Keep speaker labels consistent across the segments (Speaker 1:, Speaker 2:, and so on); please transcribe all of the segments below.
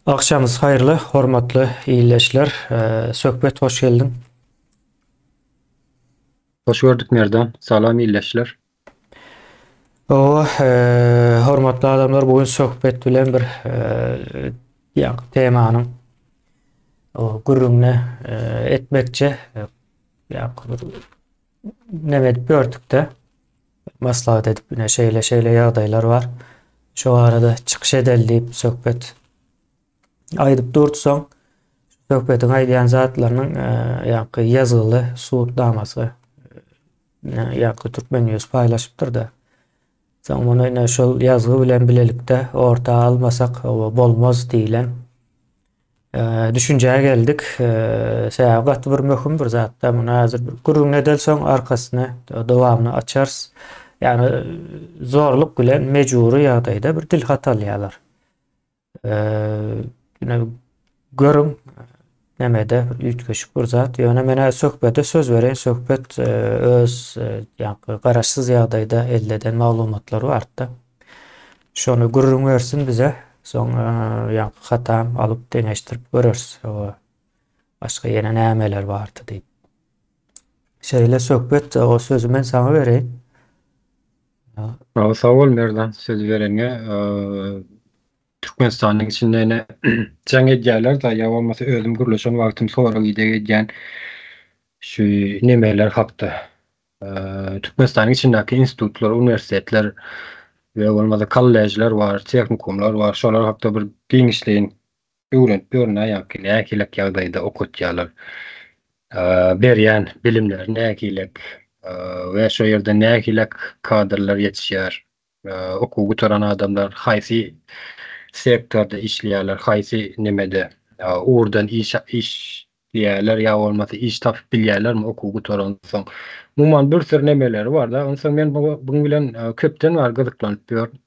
Speaker 1: Agşamyz haýyrly, hormatly ildeşler. Söhbet hoş geldiň.
Speaker 2: Hoş gördük Merdan. Salam ildeşler.
Speaker 1: Owa, hormatly adamlar, bu gün söhbet bilen bir ýa temanyň gürrüňini etmekçi. Ýa neme edip gördük-de. Maslahat edip ine şeýle şeýle ýagdaýlar bar. Şu barada çykyş edeli diýip söhbet aýdyp durtsaň, söhbetiň aýdýan zatlarynyň e, ýaňky ýazgyly subutnamasy e, ýaňky Türkmen News paýlaşypdyr-da. Soň muny ine şol ýazgy bilen bilelikde orta almasak bolmaz diýlen düşünjä geldik. Sebäbi gaty bir möhüm bir zatda. Muny häzir bir gürrüň edelsoň arkasyny dowamyny açarys. Ýagny zorluk bilen mejbury ýagdaýda bir dil hat alýarlar. Ine görüň nemede bir üýtgeşik bir zat. Ýöne men söhbete söz bereýin. Söhbet öz ýa-da garaşsyz ýagdaýda elde eden maglumatlary bardy. Şony gürrüň bersin bize. Soň ýaňky hatam alyp deňeşdirip göreris. Başga ýene nämeler bardy diýip. Şeýle söhbet, o sözi men saňa bereýin.
Speaker 2: Sag bol Merdan sözi bereniňe. Türkmenistanyň içinde ýene jaň edýärler-de, ýa bolmasa özüm gürleşen wagtym sorag-ideg edýän şu nemeler hakda. Türkmenistanyň içindäki institutlar, uniwersitetler we bolmasa kolležler bar, tehnikumlar bar. Şolar hakda bir giňişleýin öwrenip ýörün-ä, ýaňky nähilek ýagdaýda okatýarlar, berýän bilimleri nähilek we şo ýerde nähilek kadrlar ýetişýär. Okuw gutaran adamlar haýsy sektorda işleýärler, haýsy nemede ugurdan iş işleýärler ýa bolmasa iş tapyp bilýärlermi okuw gutaransoň. Umuman bir sürü nemeleri bar-da. Onsoň men buň bilen köpden bäri gyzyklanyp ýörün.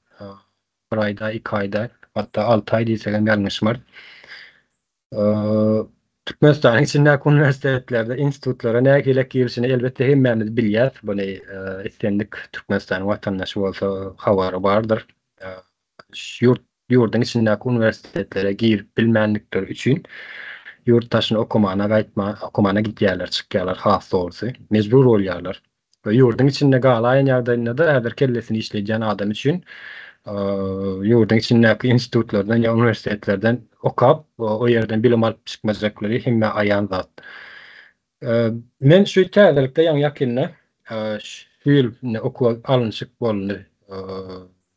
Speaker 2: Bir aýda, iki aýda, hatda alty aý diýsegem ýalňyşmaryn. Türkmenistanyň içindäki uniwersitetlerde, institutlara nähili girişini elbetde hemmämiz bilýäris. Muny islendik Türkmenistanyň watandaşy bolsa habary bardyr. Ýurt ýurduň içindäki uniwersitetlere girip bilmänlikleri üçin ýurt daşyna okamana gaýtma okamana gidýärler, çykýarlar has dogrusy. Mejbur bolýarlar. We ýurduň içinde galaýan ýagdaýynda-da häzir kellesini işledýän adam üçin ýurduň içindäki institutlardan ýa uniwersitetlerden okap, o ýerden bilim alyp çykmajaklary hemmä aýan zat. Men şu täzelikde ýaňy ýakynda şu ýyl indi okuwa alnyşyk boldy.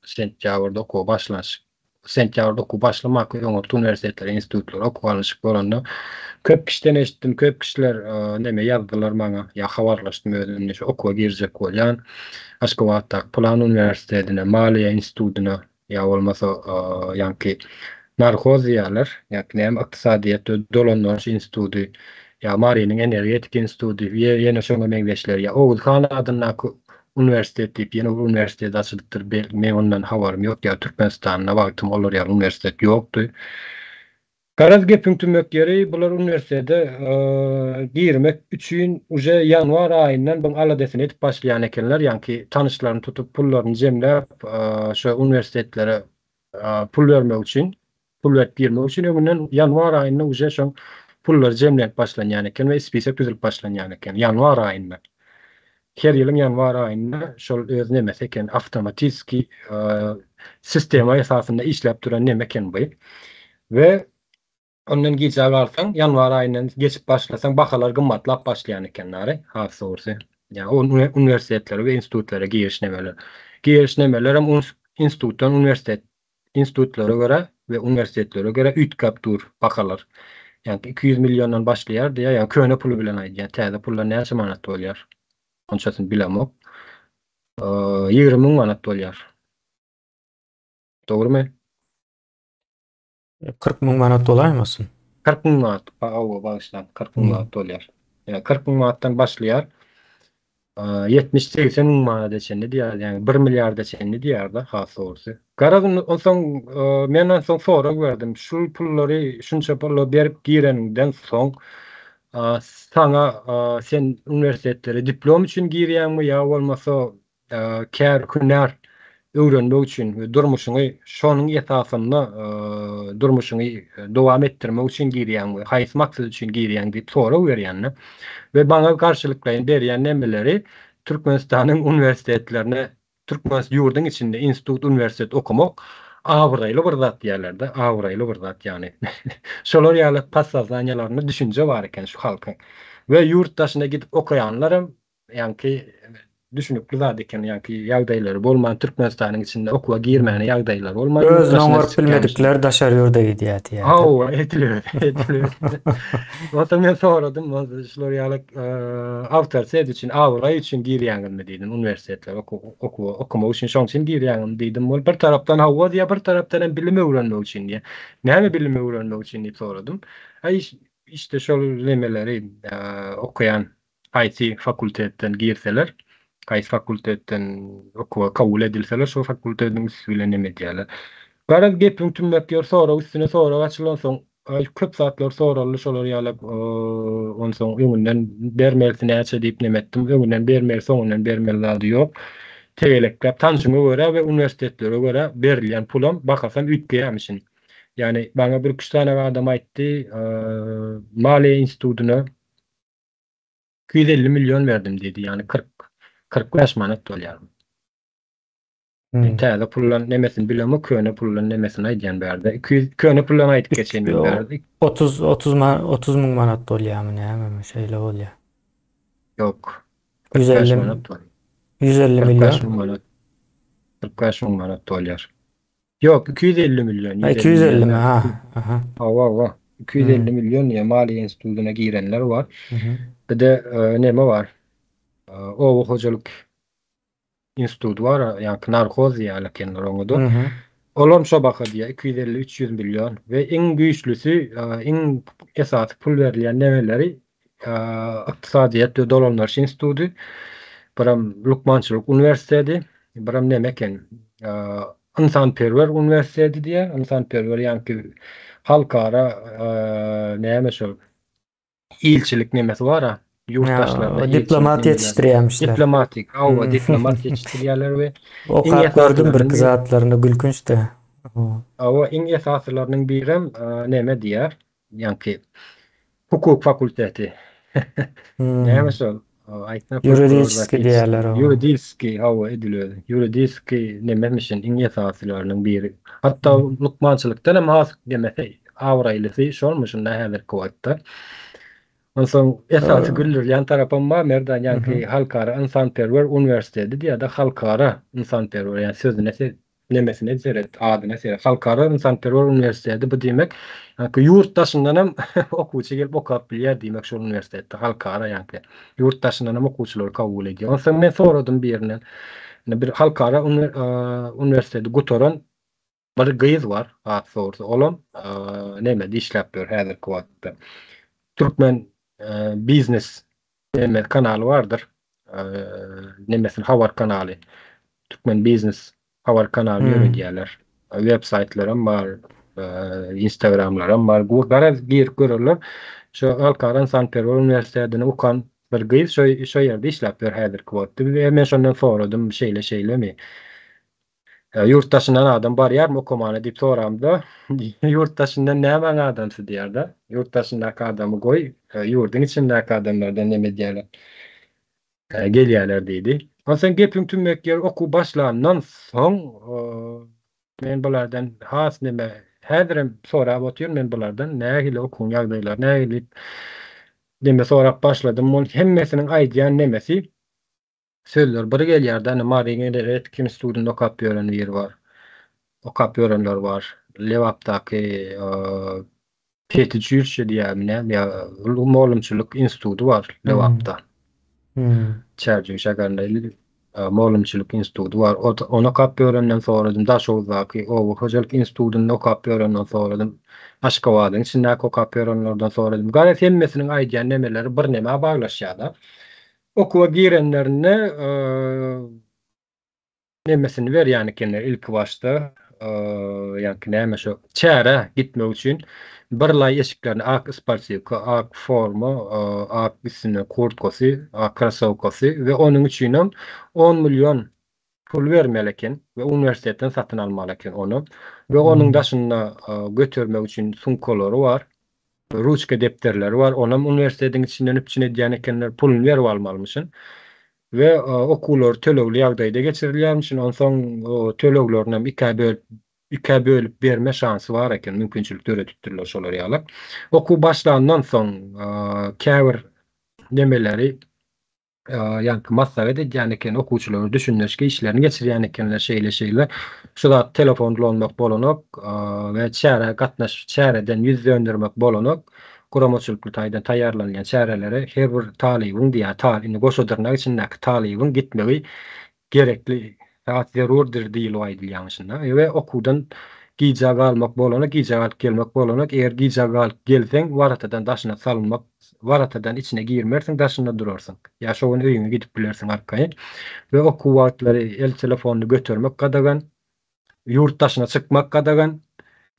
Speaker 2: Sentýabrda okuwa başlanyşyk sentýabrda okuw başlamaka öňürti uniwersitetlere, institutlara okuwa alnyşyk bolanda köp kişiden eşitdim, köp kişiler neme ýazdylar maňa ýa habarlaşdym özüm şu okuwa girjek bolýan Aşgabatdaky pylan uniwersitetine, maliýe institutyna ýa bolmasa ýaňky narhoz diýýärler, ýa näme ykdysadyýet we dolandyryş instituty ýa Marynyň energetika instituty ýene şoňa meňzeşler ýa Oguz han adyndaky Uniwersitet diýip ýene bir uniwersitet açylypdyr. Meň ondan habarym ýok. Ýa Türkmenistanda wagtym olar ýaly uniwersitet ýokdy. Garaz gepiň tümmek ýeri bular uniwersitete girmek üçin uje ýanwar aýyndan buň aladasyny edip başlaýan ekenler. Ýaňky tanyşlaryny tutup pullaryny jemläp şo uniwersitetlere pul bermek üçin Pul berip girmek üçin öňünden ýanwar aýynda uje şoň pullary jemlenip başlanýan eken we spisek düzülip başlanýan eken. Ýanwar aýynda. Her ýylyň ýanwar aýynda şol öz nemesi eken, awtomatiski sistema esasynda işläp duran neme eken bu. We ondan gijä galsaň, ýanwar aýyndan geçip başlasaň bahalar gymmatlap başlaýan eken nary, has dogrusy. Ýa uniwersitetlere we institutlara giriş nemeler. Giriş nemelerem institutdan uniwersitet Institutlara görä we uniwersitetlere görä üýtgäp dur bahalar. Ýagny 200 milliondan başlaýar diýýär, ýagny köne puly bilen aýdýan, täze pullar näçe manat bolýar? Onçasyny bilemok. 20 müň manat bolýar. Dogrumy?
Speaker 1: 40 müň manat bolaýmasyn?
Speaker 2: 40 müň manat, hawa bagyşlaň, 40 müň manat bolýar. Ýa 40 müň manatdan başlaýar. 70-80 müň manada çenli diýýär, ýagny 1 milliarda çenli diýýär-de, has dogrusy. Garaz, onsoň men onsoň sorag berdim, şul pullary şunça pulla berip gireniňden soň saňa sen uniwersitetlere diplom üçin girýäňmi ýa bolmasa kär-hünär. öwrenmek üçin we durmuşyňy şonuň esasynda durmuşyňy dowam etdirmek üçin girýäňmi, haýsy maksat üçin girýäň diýip sorag berýän-de. We maňa garşylyklaýyn berýän nemeleri Türkmenistanyň uniwersitetlerine Türkmen ýurduň içinde institut, uniwersitet okamak abraýly bir zat diýýärler-de, abraýly bir zat ýagny. Şolar ýaly podsoznaniýalarynda düşünje bar eken şu halkyň. We ýurt daşyna gidip okaýanlaram ýaňky düşünikli zat eken, ýaňky ýagdaýlary bolman Türkmenistanyň içinde okuwa girmäne ýagdaýlary bolman ýurt
Speaker 1: Özüni
Speaker 2: daşyna
Speaker 1: oňaryp
Speaker 2: çykýarmyşlar.
Speaker 1: bilmedikler daşary ýurda gidýär diýýär-de.
Speaker 2: Hawa, edil edil. Onsoň men soradym, şular ýaly awtoritet üçin, abraý üçin girýäňizmi diýdim, uniwersitetlere okuwa okamak üçin şoň üçin girýäňizmi diýdim. Ol bir tarapdan hawa diýýär, bir tarapdan hem bilim öwrenmek üçin diýýär. Näme bilim öwrenmek üçin diýip soradym. Aý, işte şol nemeleri okaýan haýsy fakultetden girseler, haýsy fakultetden okuwa kabul edilseler, şol fakultetiň üsti bilen neme edýärler. Garaz, gepiň tümmek ýeri sorag üstüne sorag açylansoň, köp zatlar soraldy şolar ýaly, onsoň öňünden bermelisi näçe diýip neme etdim, öňünden bermeli, soňundan bermeli zady ýok. Tegelekläp tanşyňa görä we uniwersitetlere görä berilýän pulam, bahasam üýtgeýärmişin. Ýagny maňa birküç sany adam aýtdy, maliýe institutyna 250 million berdim diýdi, ýagny 40, 45 manat bolýar.
Speaker 1: Hmm.
Speaker 2: Täze puldan nemesini bilemok, köne puldan nemesini aýdýan bärde. 200 köne puldan aýdyp geçeýin men bärde.
Speaker 1: 30 30 ma 30 müň manat bolýarmy nämemi şeýle bolýar.
Speaker 2: Ýok. 45
Speaker 1: 150
Speaker 2: manat bolýar.
Speaker 1: 150
Speaker 2: 45
Speaker 1: million.
Speaker 2: müň manat. 45 müň manat bolýar. Ýok, 250 million,
Speaker 1: Ha
Speaker 2: 150 million
Speaker 1: 250 mi?
Speaker 2: däl.
Speaker 1: Ha. Aha.
Speaker 2: Hawa, hawa. 250
Speaker 1: Hmm.
Speaker 2: million diýe maliýe institutyna girenler bar.
Speaker 1: Mhm.
Speaker 2: Bir de e, neme bar? E, oba hojalyk instituty bar, ýaňky narhoz diýýärler ekenler oňa-da.
Speaker 1: Mhm.
Speaker 2: Olam şo baha diýýär, 250-300 million we iň güýçlüsi, e, iň esasy pul berilýän nemeleri e, Ykdysadyýet we dolandyryş instituty, biram lukmançylyk uniwersiteti, biram neme eken, e, ynsanperwer uniwersiteti diýýär. Ynsanperwer ýaňky halkara e, näme şol ilçilik nemesi bar-a, ýurt
Speaker 1: Ya,
Speaker 2: daşlarynda ilçilik
Speaker 1: diplomat
Speaker 2: nemeleri.
Speaker 1: ýetişdirýärmişler.
Speaker 2: Diplomatik, hawa,
Speaker 1: Hmm.
Speaker 2: diplomat ýetişdirýärler we iň
Speaker 1: Okap gördüm
Speaker 2: esasylarynyň
Speaker 1: birki
Speaker 2: biri,
Speaker 1: zatlaryny gülkünçdi.
Speaker 2: hawa, iň esasylarynyň birem e, neme diýýär, ýaňky hukuk fakulteti. Näme
Speaker 1: Hmm.
Speaker 2: şol? Aýtma prokuror zat
Speaker 1: Ýuridiçeskiý
Speaker 2: ýetişdi.
Speaker 1: diýýärler oňa.
Speaker 2: Ýuridiski, hawa, edil özi. Ýuridiski nememişin iň esasylarynyň biri. Hatda
Speaker 1: Hmm.
Speaker 2: lukmançylykdan hem has nemesi, abraýlysy şolmuşyn-da häzirki wagtda. Onsoň esasy
Speaker 1: Ee,
Speaker 2: güldürýän tarapam bar, Merdan, ýaňky
Speaker 1: mhm.
Speaker 2: Halkara ynsanperwer uniwersiteti diýýär-de, halkara ynsanperwer, ýagny sözüne nemesine seret, adyna seret. Halkara ynsanperwer uniwersiteti bu diýmek, ýaňky ýurt daşyndan hem okuwçy gelip okap bilýär diýmek şol uniwersitetde, halkara ýaňky. Ýurt daşyndan hem okuwçylary kabul edýär. Onsoň men soradym birinden. Indi bir halkara uniwersiteti gutaran bir gyz bar, has dogrusy olam nemede işläp ýör häzirki wagtda. Türkmen biznes Neme kanaly bardyr. Nemesini habar kanaly. Türkmen biznes habar kanalyny
Speaker 1: Hmm.
Speaker 2: ýöredýärler. Web saýtlaram bar, Instagramlaram bar. Garaz girip görerler. Şu Halkara ynsanperwer uniwersitetini okan bir gyz şo şo ýerde işläp ýör häzirki wagtda. Men şondan soradym, şeýle şeýlemi? Ýurt daşyndan adam barýarmy okamana diýip soramda, ýurt daşyndan nämäň adamsy diýýär-de. Ýurt daşyndaky adamy goý, ýurduň içindäki adamlardan neme edýärler, gelýärler diýdi. Onsoň gepiň tümmek ýeri okuw başlandan soň men bulardan has neme, häzirem sorap otyryn men bulardan nähili okuwyň ýagdaýlary nähili diýip neme sorap başladym. Ol hemmesiniň aýdýan nemesi Sözler bir gelýärdi ine Maryň energetika institutynda okap ýören biri bar. Okap ýörenler bar. Lebapdaky Petiçilişe diýýärmi näme ýa mugallymçylyk instituty bar Lebapda. Çärjew şäherinde mugallymçylyk instituty bar. Ony okap ýörenden soradym. Daşoguzdaky oba hojalyk institutynda okap ýörenden soradym. Aşgabadyň içindäki okap ýörenlerden soradym. Garaz hemmesiniň aýdýan nemeleri birneme baglaşýar-da. Okuwa girenlerinde nemesini berýän ekenler ilki başda, ýaňky näme şo çärä gitmek üçin bir laý eşiklerini ak sportiwka, ak forma, ak üstünde kurtkasy, ak krasowkasy we onuň üçinem on million. Pul bermeli eken we uniwersitetden satyn almaly eken ony. We onuň daşynda götermek üçin sumkalary bar. Ruçka depderleri bar. Onam uniwersitetiň içinden üpjün edýän ekenler. Puluny berip almalymyşyn. We okuwlar tölegli ýagdaýda geçirilýärmişin. Onsoň töleglerinem ikä bölüp ikä bölüp berme şansy bar eken, mümkinçilik döredipdirler şolar ýaly. Okuw başlandan soň käbir nemeleri ýaňky maslahat edýän eken, okuwçylara düşündirişki işlerini geçirýän ekenler şeýle-şeýle. Şu zat telefon ulanmak bolanok we çärä gatnaş çäreden ýüz döndermek bolanok. Guramaçylykly taýdan taýýarlanylýan çärelere her bir talybyň diýýär, tal indi goşa dyrnak içindäki talybyň gitmegi gerekli zat zerurdyr diýlip aýdylýarmyşynda we okuwdan gijä galmak bolanok, gijä galyp gelmek bolanok, eger gijä galyp gelseň waratadan daşyna salynmak, waratadan içine girmersiň, daşynda durarsyň. Ýa şo gün öýüňe gidip bilersiň arkaýyn. We okuw wagtlary el telefonyny götermek gadagan. Ýurt daşyna çykmak gadagan.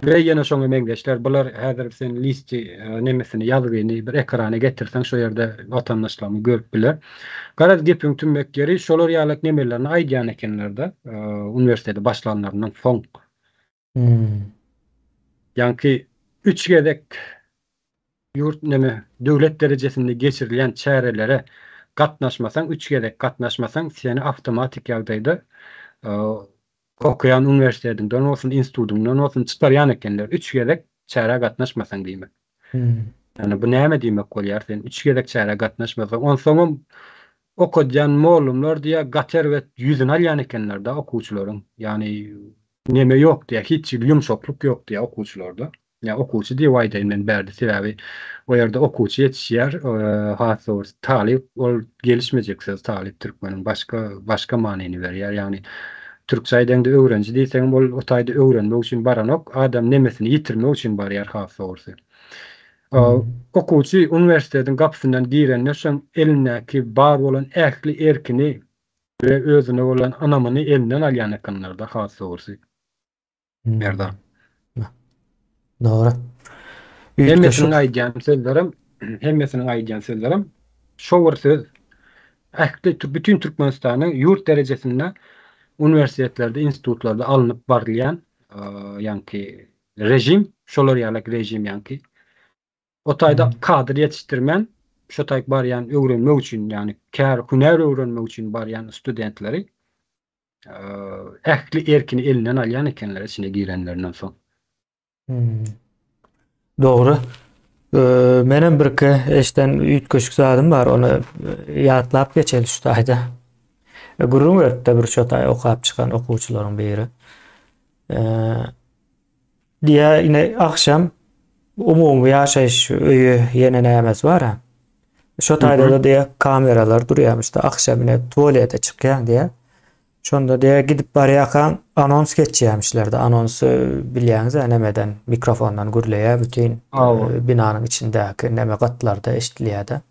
Speaker 2: We ýene şoňa meňzeşler. Bular häzir sen listi nemesini ýazgyny bir ekrana getirseň şo ýerde watandaşlarymyz görüp biler. Garaz gepiň tümmek ýeri şolar ýalak nemelerini aýdýan ekenlerde uniwersitete başlanlaryndan soň. Ýaňky üç gezek ýurt neme döwlet derejesinde geçirilýän çärelere gatnaşmasaň üç gezek gatnaşmasaň seni awtomatik ýagdaýda Okaýan uniwersitetiňden bolsun, institutyňdan bolsun çykarýan ekenler. Üç gezek çärä gatnaşmasaň diýmek. Ýöne bu näme diýmek bolýar sen üç gezek çärä gatnaşmasaň. Onsoňam okadýan mollumlar diýýär gaty erbet ýüzüni alýan ekenler-de okuwçylaryň. Ýagny neme ýok diýýär, hiç hili ýumşaklyk ýok diýýär okuwçylarda. Ýa okuwçy diýip aýdaýyn men bärde sebäbi o ýerde okuwçy ýetişýär has dogrusy talyp ol gelişmejek söz talyp türkmeniň başga başga manyny berýär ýagny türkçe aýdaňda öwrenji diýseňem ol o taýda öwrenmek üçin baranok adam nemesini ýitirmek üçin barýar has dogrusy okuwçy uniwersitetiň gapysyndan girende şoň elindäki bar bolan ähli erkini we özüne bolan ynamyny elinden alýan ekenlerde has dogrusy. Merdan.
Speaker 1: Dogry.
Speaker 2: Hemmesiniň aýdýan sözlerim, hemmesiniň aýdýan sözlerim şo bir söz. Ähli bütin Türkmenistanyň ýurt derejesinde uniwersitetlerde, institutlarda alnyp barylýan ýaňky režim, şolar ýalak režim ýaňky. O taýda kadr ýetişdirmän, şo taýk barýan öwrenmek üçin, ýagny kär, hünär öwrenmek üçin barýan studentleri ähli erkini elinden alýan ekenler içine girenlerinden soň.
Speaker 1: Hmm. Dogry. Menem birki eşden üýtgeşik zadym bar, ony ýatlap geçeli şu taýda. Gürrüň beripdi bir şo taý okap çykan okuwçylaryň biri. Diýä ine agşam umumy ýaşaýyş öýi ýene nämesi bar-a. Şo taýda-da diýä kameralar durýarmyş-da, agşam ine tualete çykýaň diýä. Şonda diýä gidip barýarkaň anons geçýärmişler-de. Anonsy bilýäňiz-ä nämeden, mikrofondan gürleýär bütin binanyň içindäki näme gatlarda eşidilýär-de.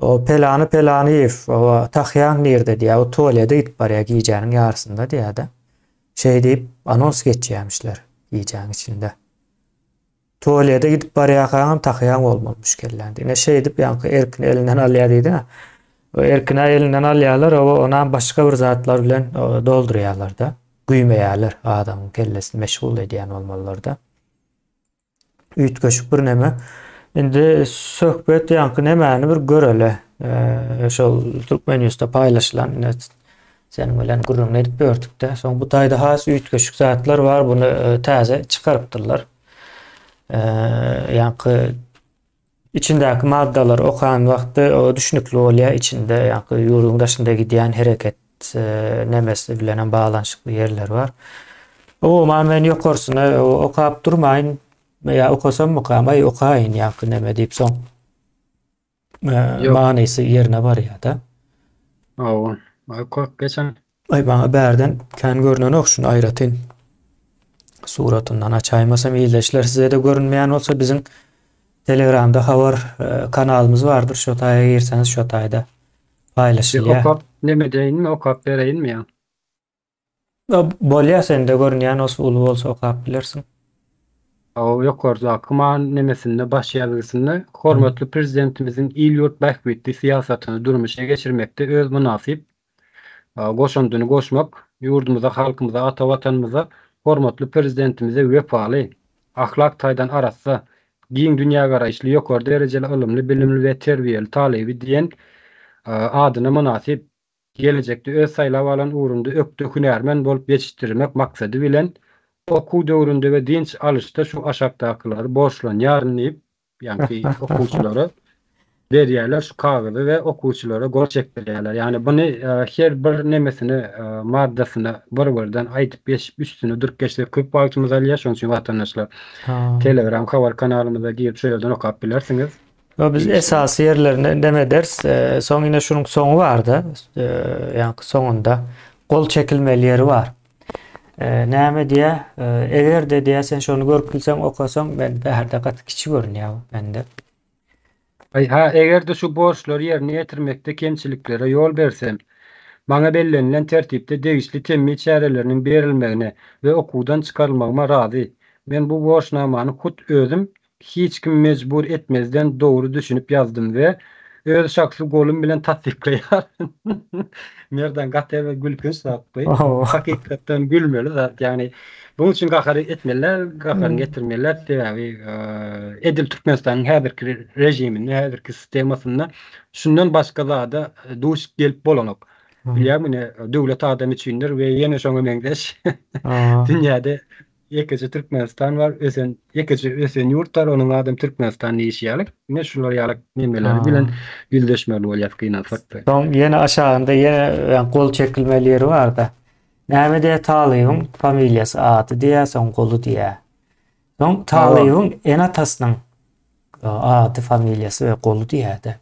Speaker 1: O Pelany Pelanyýew, oba, tahýaň nirde diýýär, o tualete gidip barýar gijäniň ýarysynda diýýär-de. Şeý diýip, anons geçýärmişler gijäň içinde. Tualete gidip barýarkaňam tahýaň bolmalymyş kelläňde. Ine şeýdip ýaňky erkini elinden alýar diýdiň-ä. O erkini elinden alýarlar, oba, onam başga bir zatlar bilen doldurýarlar-da. Güýmeýärler, adamyň kellesini meşgul edýän bolmalylar-da. Üýtgeşik bir neme. Indi söhbet ýaňky nemäni bir göreli. Şol Türkmen Newsde paýlaşylan ine seniň bilen gürrüňini edip ýördük-de. Soň bu taýda has üýtgeşik zatlar bar. Buny täze çykarypdyrlar. Ýaňky içindäki maddalary okan wagty o düşnükli bolýar. Içinde ýaňky ýurduň daşynda gidýän hereket nemesi bilen hem baglanyşykly ýerler bar. Umuman men ýokarsyny okap durmaýyn. Ýa okasammykam, aý okaýyn ýaňky neme diýip soň manysy ýerine barýar-da.
Speaker 2: Hawa, okap geçen.
Speaker 1: Aý maňa bärden kän görnenok şuny aýratyn suratyndan açaýmasam ildeşler size-de görünmeýän bolsa biziň Telegramda habar kanalymyz bardyr şo taýa girseňiz şo taýda paýlaşylýar.
Speaker 2: Okap neme edeýinmi okap bereýinmi ýa?
Speaker 1: Bolýar sende görünýän bolsa uly bolsa okap bilersiň.
Speaker 2: Hawa ýokardaky man nemesinde baş ýazgysynda Hormatly Prezidentimiziň il-ýurt bähbitli syýasatyny durmuşa geçirmekde öz mynasyp. goşandyny goşmak, ýurdumyza, halkymyza, ata Watanymyza, hormatly Prezidentimize wepaly, ahlak taýdan arassa, giň dünýägaraýyşly, ýokary derejeli ylymly, bilimli we terbiýeli talyby diýen adyna mynasyp, gelejekde öz saýlap alan ugrunda ökde hünärmen bolup ýetişdirmek maksady bilen, okuw döwründe we dynç alyşda şu aşakdakylary borçlanýaryn diýip, ýaňky okuwçylara berýärler şu kagyzy we okuwçylara gol çekdirýärler. Ýagny buny her bir nemesini maddasyny bir-birden aýdyp geçip üstüne durup geçsek köp wagtymyzy alýar. Şonuň üçin watandaşlar Telegram habar kanalymyza girip şo ýerden okap bilersiňiz.
Speaker 1: Ýok biz esasy ýerlerini neme ederis. Soň ine şunuň soňy barda, ýaňky soňunda gol çekilmeli ýeri bar. Näme diýä? Eger-de diýä sen şony görüp bilseň okasaň men bärde gaty kiçi görünýär mende.
Speaker 2: Aý ha eger-de şu borçlary ýerine ýetirmekde kemçiliklere ýol bersem, maňa bellenilen tertipde degişli temmi çäreleriniň berilmegine we okuwdan çykarylmagyma razy. Men bu borçnamany hut özüm Hiç kim mejbur etmezden dogry düşünip ýazdym we öz şahsy golum bilen tassyklaýaryn. Merdan gaty erbet gülkünç zat bu. Hakykatdan gülmeli zat. Ýagny buň üçin gahar etmeli däl, gaharyňy getirmeli däl. Sebäbi edil Türkmenistanyň häzirki režiminde, häzirki sistemasynda şundan başga zada duş gelip bolanok. Bilýäňmi ine döwlet adam üçindir we ýene şoňa meňzeş. Dünýäde Ýekeje Türkmenistan bar, ösen, ýekeje ösen ýurt bar, onuň adam Türkmenistan diýişi ýaly, ine şular ýaly nemeler bilen ýüzleşmeli bolýas gynansak-da.
Speaker 1: Soň ýene aşagynda ýene ýa gol çekilmeli ýeri barda. Näme diýýär talybyň familiýasy ady diýýär, soň goly diýýär. Soň talybyň ene-atasynyň ady, familiýasy we goly diýýär-de.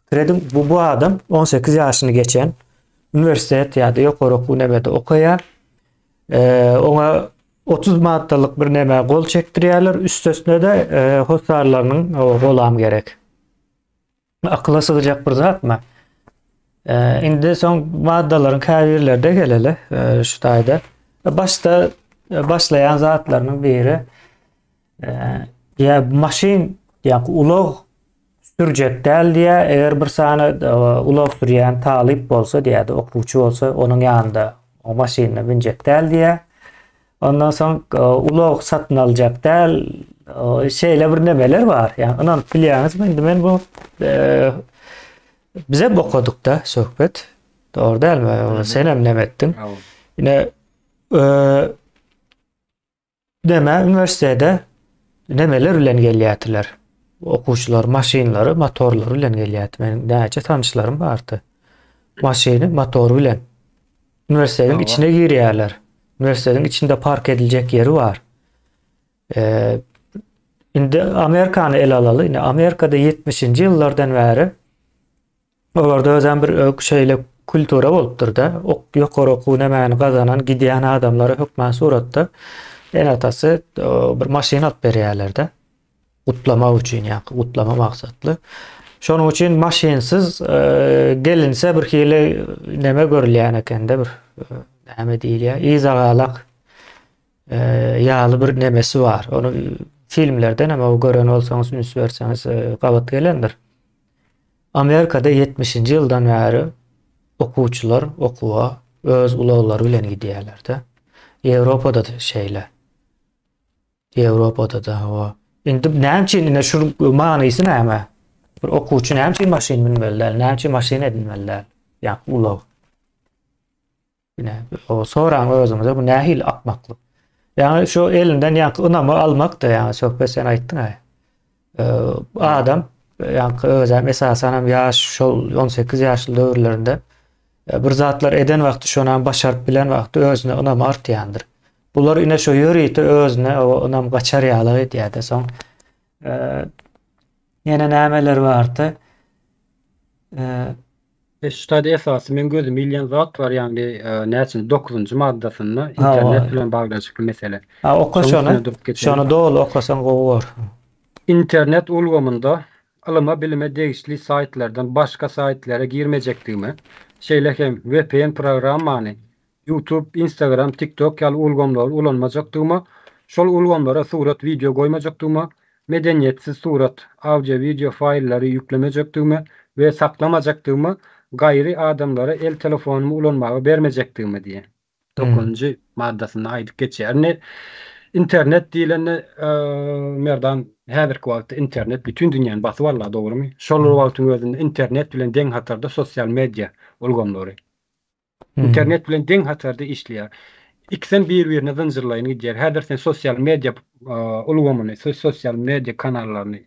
Speaker 1: Pikir ediň, bu bu adam 18 ýaşyny geçen, uniwersitet ýa-da ýokary okuw nemede okaýar. Oňa 30 maddalyk bir nämä gol çekdirýärler, üstesine-de hossarlarynyň golam gerek. Akyla sygjak bir zatmy? Indi soň maddalaryň käbirlerine geleli şu taýda. Başda başlaýan zatlarynyň biri ýa maşyn ýa ulag sürjek däl diýýär. Eger bir sany ulag sürýän talyp bolsa diýýär, okuwçy bolsa, onuň ýanynda o maşynyna münjek däl diýýär. Ondan soň ulag satyn aljak däl. Şeýle bir nemeler bar. Ýa ynanyp bilýäňizmi? Indi men bu bize okadykda söhbet. Dogry dälmi? Sen hem neme etdiň? Ine Deme uniwersitete nemeler bilen gelýärdiler. Okuwçylar maşynlary, motorlary bilen gelýärdi. Meniň näçe tanyşlarym bardy. Maşyny motory bilen. Uniwersitetiň içine girýärler. Uniwersitetiň içinde park ediljek ýeri bar. Ee, indi Amerikany ele alaly. Indi Amerikada 70-nji ýyllardan bäri Olarda özem bir şeýle kultura bolupdyr-da, ýokary okuw nämäni gazanan gidýän adamlara hökman suratda ene-atasy bir maşyn alyp berýärler-de. Gutlamak üçin ýa-da gutlama maksatly. Şonuň üçin maşynsyz gelinse bir hili neme görülýän ekende bir näme diýilýär, yzagalak ýaly bir nemesi bar. Ony filmlerden hem gören bolsaňyz, üns berseňiz gabat gelendir. Amerikada ýetmişinji ýyldan bäri okuwçylar okuwa öz ulaglary bilen gidýärler-de. Ýewropada-da şeýle. Ýewropada-da hawa. Indi näme üçin ine şu manysy näme? Bir okuwçy näme üçin maşyn münmeli däl? Näme üçin maşyn edinmeli däl? Ýa ulag. Ine, soraň özüňize bu nähili akmaklyk? Ýagny şu elinden ýaňky ynamy almak-da, ýagny söhbet sen aýtdyň-a. Adam ýaňky özem esasan hem ýaş şol 18 ýaşly döwürlerinde bir zatlar eden wagty şonam başaryp bilen wagty özüne ynamy artýandyr. Bular ine şo ýörite özüne o ynam gaçar ýaly edýär-de soň. Ýene nämeler bardy?
Speaker 2: Şu taýda esasy meň gözüme ilýän zat bar, ýagny näçinji dokuzynjy maddasynda internet bilen baglanyşykly mesele.
Speaker 1: Ha, oka şony. Şony doly okasaň gowy bor.
Speaker 2: Internet ulgamynda ylyma-bilime degişli saýtlardan başga saýtlara girmejekdigime, şeýle hem vpn programmany, YouTube, Instagram, TikTok ýaly ulgamlary ulanmajakdygyma, şol ulgamlara surat, wideo goýmajakdygyma, medeniýetsiz surat, audio, wideo faýllary ýüklemejekdigime we saklamajakdygyma. gaýry adamlara el telefonymy ulanmaga bermejekdigimi diýýär. Dokuzynjy maddasynda aýdyp geçýär. Indi internet diýlende Merdan häzirki wagtda internet bütin dünýäni basyp aldy dogrymy? Şol bir wagtyň özünde internet bilen deň hatarda sosial media ulgamlary. Internet bilen deň hatarda işleýär. Ikisem bir-birine zynjyrlaýyn gidýär. Häzir sen sosial media ulgamyny, sosial media kanallaryny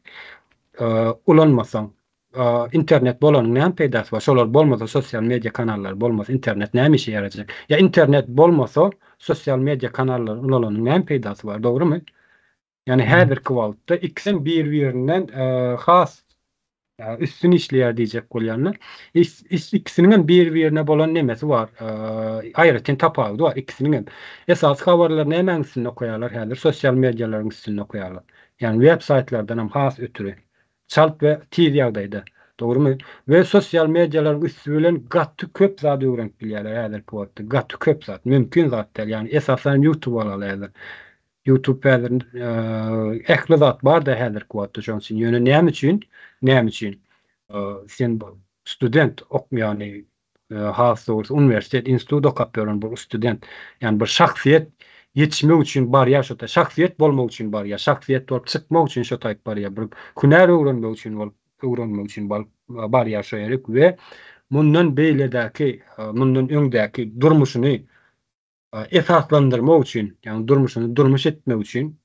Speaker 2: ulanmasaň, internet bolanyň näme peýdasy bar? Şolar bolmasa, sosial media kanallary bolmasa, internet näme işe ýarajak? Ýa internet bolmasa, sosial media kanallary ulananyň näme peýdasy bar? Dogrymy? Ýagny häzirki wagtda ikisem bir-birinden has üstün işleýär diýjek bolýan-da. Ikisiniň hem bir-birine bolan nemesi bar. Aýratyn tapawudy bar ikisiniň hem. Esasy habarlary nämäň üstünde okaýarlar häzir? Sosial medialaryň üstünde okaýarlar. Ýagny web saýtlardan hem has ötri. Çalt we tiz ýagdaýda. Dogrymy? We sosial medialaryň üsti bilen gaty köp zat öwrenip bilýärler häzirki wagtda. Gaty köp zat. Mümkin zat däl. Ýagny esasan YouTube alaly häzir. Youtube häzir ähli zat bar-da häzirki wagtda şoň üçin. Ýöne näme üçin? Näme üçin? Sen student, ýagny has dogrusy uniwersitet, institut okap ýören bir student, ýagny bir şahsyýet ýetişmek üçin barýar şo taý, şahsyýet bolmak üçin barýar, şahsyýet bolup çykmak üçin şo taýyp barýar, bir hünär öwrenmek üçin bolup, öwrenmek üçin baryp barýar şo ýerik we mundan beýledäki, mundan öňdäki durmuşyny esaslandyrmak üçin, ýagny durmuşyny durmuş etmek üçin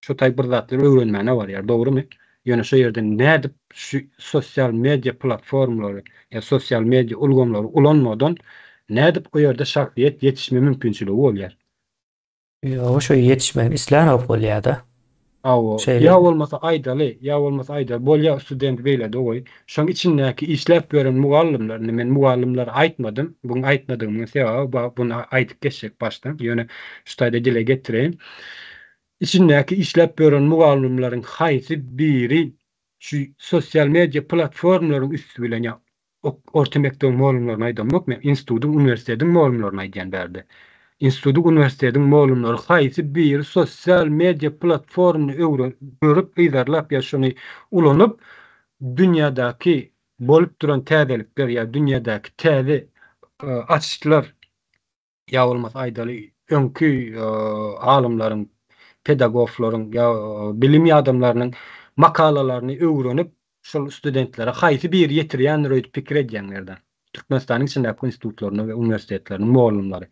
Speaker 2: şu taý bir zatlary öwrenmäne barýar, dogrymy? Ýöne şo ýerde nädip şu sosial media platformlary ýa sosial media ulgamlary ulanmadan nädip o ýerde şahsyýet ýetişme mümkinçiligi bolýar?
Speaker 1: Ýok, şo ýetişmegini islänok bolýada.
Speaker 2: Hawa, ýa bolmasa aýdaly, ýa bolmasa aýdaly, bolýa student beýlede goý, şoň içindäki işläp ýören mugallymlar, indi men mugallymlary aýtmadym, buň aýtmadygymyň sebäbi bar, buny aýdyp geçjek başdan, ýöne şu taýda dile getireýin. Içindäki işläp ýören mugallymlaryň haýsy biri şu sosial media platformlaryň üsti bilen ýa Orta mekdebiň mugallymlaryny aýdamok men, institutyň, uniwersitetiň mugallymlaryny aýdýan bärde. Institutyň, uniwersitetiň mugallymlary haýsy biri sosial media platformyny öwren, görüp, yzarlap ýa şony ulanyp, dünýädäki bolup duran täzelikler ýa dünýädäki täze açyşlar ýa bolmasa aýdaly öňki alymlaryň, pedagoglaryň ýa bilim adamlarynyň makalalaryny öwrenip, şol studentlere haýsy biri ýetirýändir öýdüp pikir edýäň Merdan? Türkmenistanyň içindäki institutlarynyň we uniwersitetleriniň mugallymlary.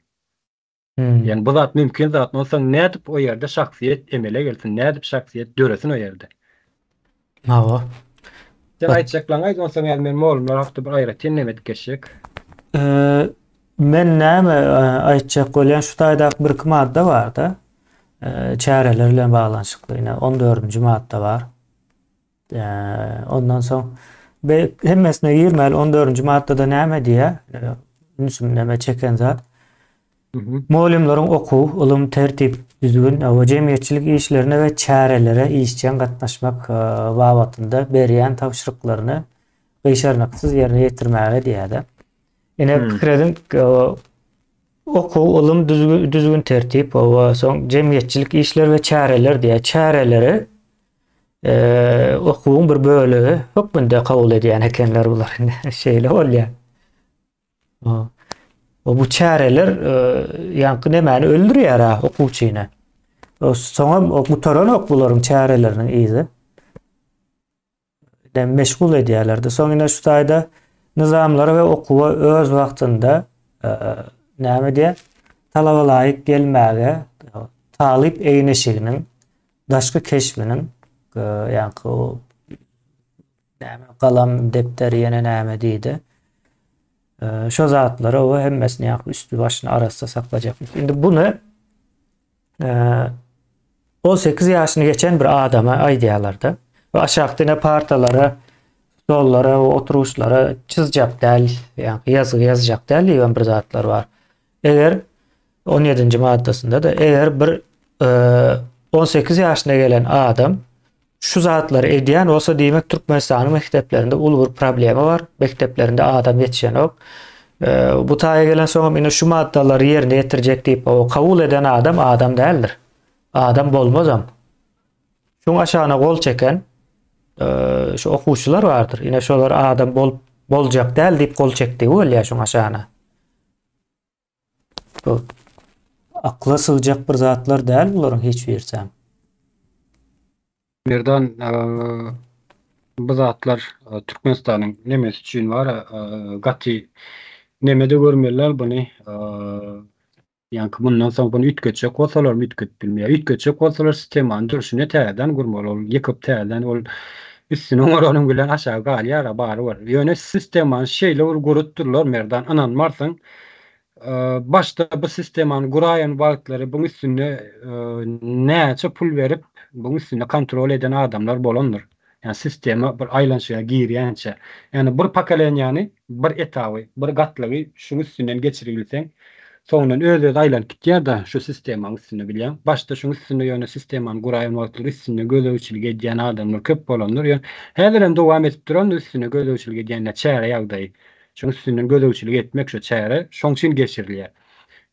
Speaker 2: Ýagny bu zat mümkin zat. Onsoň nädip o ýerde şahsyýet emele gelsin, nädip şahsyýet döresin o ýerde?
Speaker 1: Hawa.
Speaker 2: Sen aýtjaklaňy aýt, onsoň häzir men mugallymlar hakda bir aýratyn neme edip geçjek.
Speaker 1: Men näme aýtjak bolýan, şu taýdaky birki madda bar-da, çäreler bilen baglanyşykly. Ine, on dördünji madda bar. Ondan soň hemmesine girmäli, on dördünji maddada näme diýýär? Ünsümi näme çeken zat? Mugallymlaryň okuw, ylym, tertip, düzgün we jemgyýetçilik işlerine we çärelere işjeň gatnaşmak babatynda berýän tabşyryklaryny gyşarnyksyz ýerine ýetirmäge diýýär-de. Ine, pikir ediň, okuw, ylym, düzgün, tertip we soň jemgyýetçilik işleri we çäreler diýýär. Çäreleri okuwyň bir bölegi hökmünde kabul edýän ekenler bular. Şeýle bolýar. O bu çäreler ýaňky nemäni öldürýär-ä okuwçyny. Soňam gutaranok bularyň çäreleriniň yzy. Dem meşgul edýärlerdi. Soň ine şu taýda nyzamlara we okuwa öz wagtynda näme diýär? Talaba laýyk gelmäge talyp egin-eşiginiň daşky keşbiniň ýaňky näme galam, depder ýene näme diýdi. Şo zatlary o hemmesini ýaňky üsti başyny arassa saklajakmyş. Indi buny 18 ýaşyny geçen bir adama aýdýarlar-da. We aşakda ine partalara, stollara, oturgyçlara çyzjak däl, ýaňky ýazgy ýazjak däl diýen bir zatlar bar. Eger 17-nji maddasynda-da eger bir 18 ýaşyna gelen adam şu zatlary edýän bolsa diýmek Türkmenistanyň mekdeplerinde uly bir problema bar. Mekdeplerinde adam ýetişenok. Bu taýa gelen soňam ine şu maddalary ýerine ýetirjek diýip o kabul eden adam adam däldir. Adam bolmazam. Şuň aşagyna gol çeken şu okuwçylar bardyr. Ine şolar adam bolup. Boljak däl diýip gol çekdigi bolýar şuň aşagyna. Bu akla sygjak bir zatlar däl bularyň hiç birisem.
Speaker 2: Merdan bu zatlar Türkmenistanyň nemesi üçin bar gaty nemede görmeliler buny Ýaňky mundan soň buny üýtgetjek bolsalaram üýtgedip bilmeýär. Üýtgetjek bolsalar sistemany durşuna täzeden gurmaly. Ol ýykyp täzeden ol üstüni oňaranyň bilen aşagy galýar-a barybir. Ýöne sistemany şeýle bir gurupdyrlar Merdan ynanmarsyň. Başda bu sistemany guraýan wagtlary buň üstünde näçe pul berip buň üstünde kontrol eden adamlar bolandyr. Ýagny sistema bir aýlanyşyga girýänçä. Ýagny bir pokoleniýany, bir etaby, bir gatlagy şuň üstünden geçiribilseň, soňundan öz-özi aýlanyp gitýär-de şu sistemaň üstünde bilýäň. Başda şuň üstünde ýöne sistemany guraýan wagtlary üstünde gözegçilik edýän adamlar köp bolandyr. Ýöne häzirem dowam edip durandyr üstünde gözegçilik edýänler çäre ýagdaýy. Şuň üstünden gözegçilik etmek şu çäre şoň üçin geçirilýär.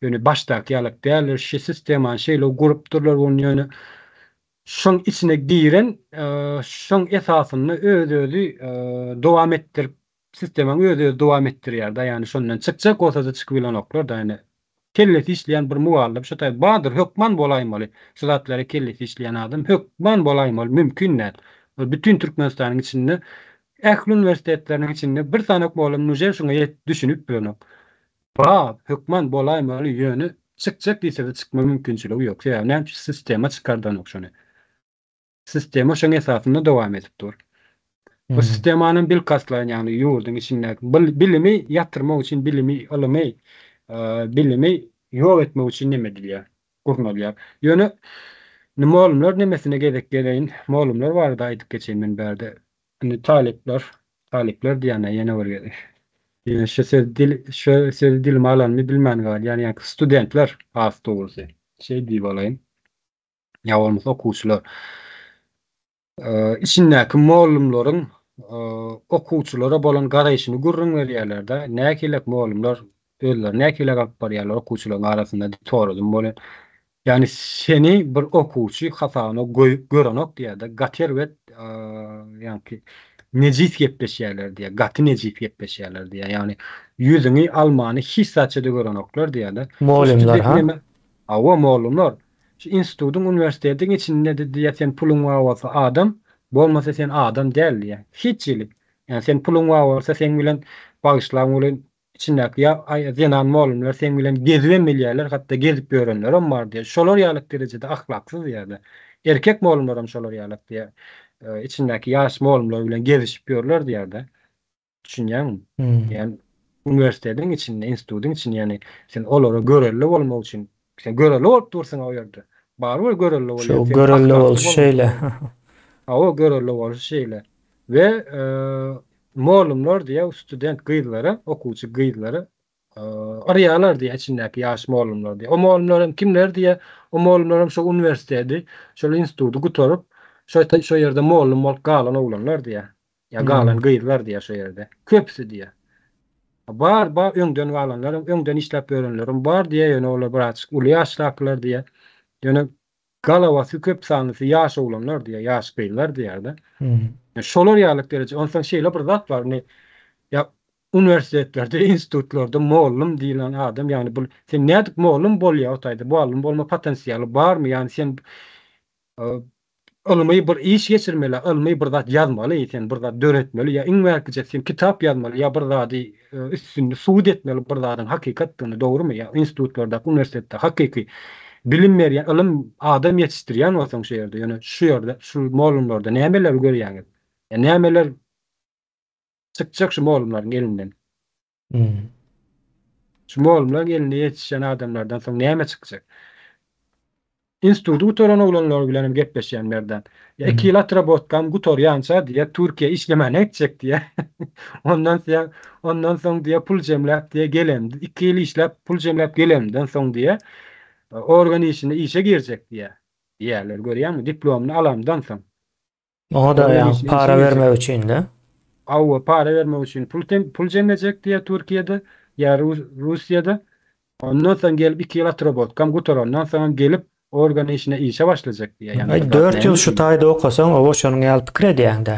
Speaker 2: Ýöne başdaky ýalak däldir. Şu sistemany şeýle gurupdyrlar ony ýöne Şoň içine giren şoň esasynda öz-özi dowam etdirip sistemaň öz-özi dowam etdirýär-de, ýagny şondan çykjak bolsa-da çykyp bilenoklar-da, ýagny kellesi işleýän bir mugallym şu taý bardyr, hökman bolaýmaly. Şu zatlara kellesi işleýän adam hökman bolaýmaly, mümkin däl. Ol bütin Türkmenistanyň içinde ähli uniwersitetleriniň içinde bir sany mugallym nužel şuňa ýet düşünip bilenok. Bar, hökman bolaýmaly, ýöne çykjak diýsede çykma mümkinçiligi ýok. Sebäbi näme üçin sistema çykardanok şony. Sistema şoň esasynda dowam edip dur. Bu sistemanam bilkastlaýyn ýagny ýurduň içindäki bilimi ýatyrmak üçin bilimi, ylymy, bilimi ýok etmek üçin neme edilýär, gurnalýar. Ýöne indi molumlar nemesine gezek geleýin. Molumlar barada aýdyp geçeýin men bärde. Indi talyplar, talyplar diýýän-ä ýene bir gezek. Ýene şu söz dil, şu sözi dilime alanymy bilmän galýan, ýaňky studentler has dogrusy. Şeý diýip alaýyn. Ýa bolmasa okuwçylar. Içindäki mollumlaryň okuwçylara bolan garaýşyny gürrüň berýärler-de. Nähilek mollumlar özlerini nähilek alyp barýarlar okuwçylaryň arasynda diýip soradym welin, Ýagny seni bir okuwçy hasabyna goýup görenok diýýär-de, gaty erbet ýaňky nejis gepleşýärler diýýär, gaty nejis gepleşýärler diýýär. Ýagny ýüzüňi almany hiç zatça-da görenoklar diýýär-de.
Speaker 1: Mugallymlar ha?
Speaker 2: Hawa, mugallymlar. Şu institutyň, uniwersitetiň içinde-de diýýär, sen puluň bar bolsa adam, bolmasa sen adam däl diýýär. Hiç hili. Ýagny sen puluň bar bolsa seň bilen bagyşlaň welin Içindäki ýa zenan mugallymlar seň bilen gezibem bilýärler, hatda gezip ýörenlerem bar diýýär. Şolar ýalyk derejede ahlaksyz diýýärler. Erkek mugallymlaram şolar ýalak diýýär. Içindäki ýaş mugallymlar bilen gezişip ýörler diýýär-de. Düşünýäňmi? Ýagny uniwersitetiň içinde, institutyň içinde, ýagny sen olara görelde bolmak üçin, sen görelde bolup dursuň o ýerde. Barybir görelde
Speaker 1: bolýar. Şu görelde bolşy şeýle.
Speaker 2: Hawa, görelde bolşy şeýle. We Mollumlar diýýär student gyzlara, okuwçy gyzlara yrýarlar diýýär içindäki ýaş mollumlar diýýär. O mollumlar hem kimler diýýär? O mollumlar hem şo uniwersiteti, şol instituty gutaryp, şo şo ýerde mollum bolup galan oglanlar diýýär. Ýa galan gyzlar diýýär şo ýerde. Köpüsi diýýär. Bar, bar öňden galanlaram, öňden işläp ýörenlerem bar diýýär, ýöne olar birazjyk uly ýaşdakylar diýýär. Ýöne Galawasy köp sanlysy ýaş oglanlar diýýär, ýaş gyzlar diýýär-de. Şolar ýalyk dereje. Onsoň şeýle bir zat bar, indi ýa uniwersitetlerde, institutlarda mollum diýlen adam, ýagny bul sen nädip mollum bolýar o taýda? Mollum bolma potensialy barmy? Ýagny sen ylmy bir iş geçirmeli, ylmy bir zat ýazmaly, sen bir zat döretmeli ýa iň bärkije sen kitap ýazmaly ýa bir zady üstünde subut etmeli bir zadyň hakykatdygyny, dogrumy? Ýa institutlardaky, uniwersitetde hakyky bilim berýän, ylym, adam ýetişdirýän bolsaň şu ýerde, ýöne şu ýerde, şu mollumlarda nämeleri görýäňiz? Ýa nämeler çykjak şu mollumlaryň elinden? Şu mollumlaryň elinde ýetişen adamlardan soň näme çykjak? Instituty gutaran oglanlar bilen hem gepleşýän Merdan. Ýa iki ýyl otrabotkam gutarýança diýýär, Türkiýä işlemäne gitjek diýýär. Ondan soň, ondan soň diýýär, pul jemläp diýýär, gelem, iki ýyl işläp, pul jemläp gelemden soň diýýär, organ işine işe girjek diýýär. Diýýärler, görýäňmi, diplomyny alamdan soň.
Speaker 1: Oňa-da ýaňky para bermek üçin-de.
Speaker 2: Hawa, para bermek üçin pul pul jemlejek diýýär Türkiýede ýa Russiýada. Ondan soň gelip iki ýyl otrabotkam gutarandan soňam gelip organ işine işe başlajak diýýär.
Speaker 1: Ýagny Aý, dört ýyl şu taýda okasaň, oba şonuň ýaly pikir edýäň-dä.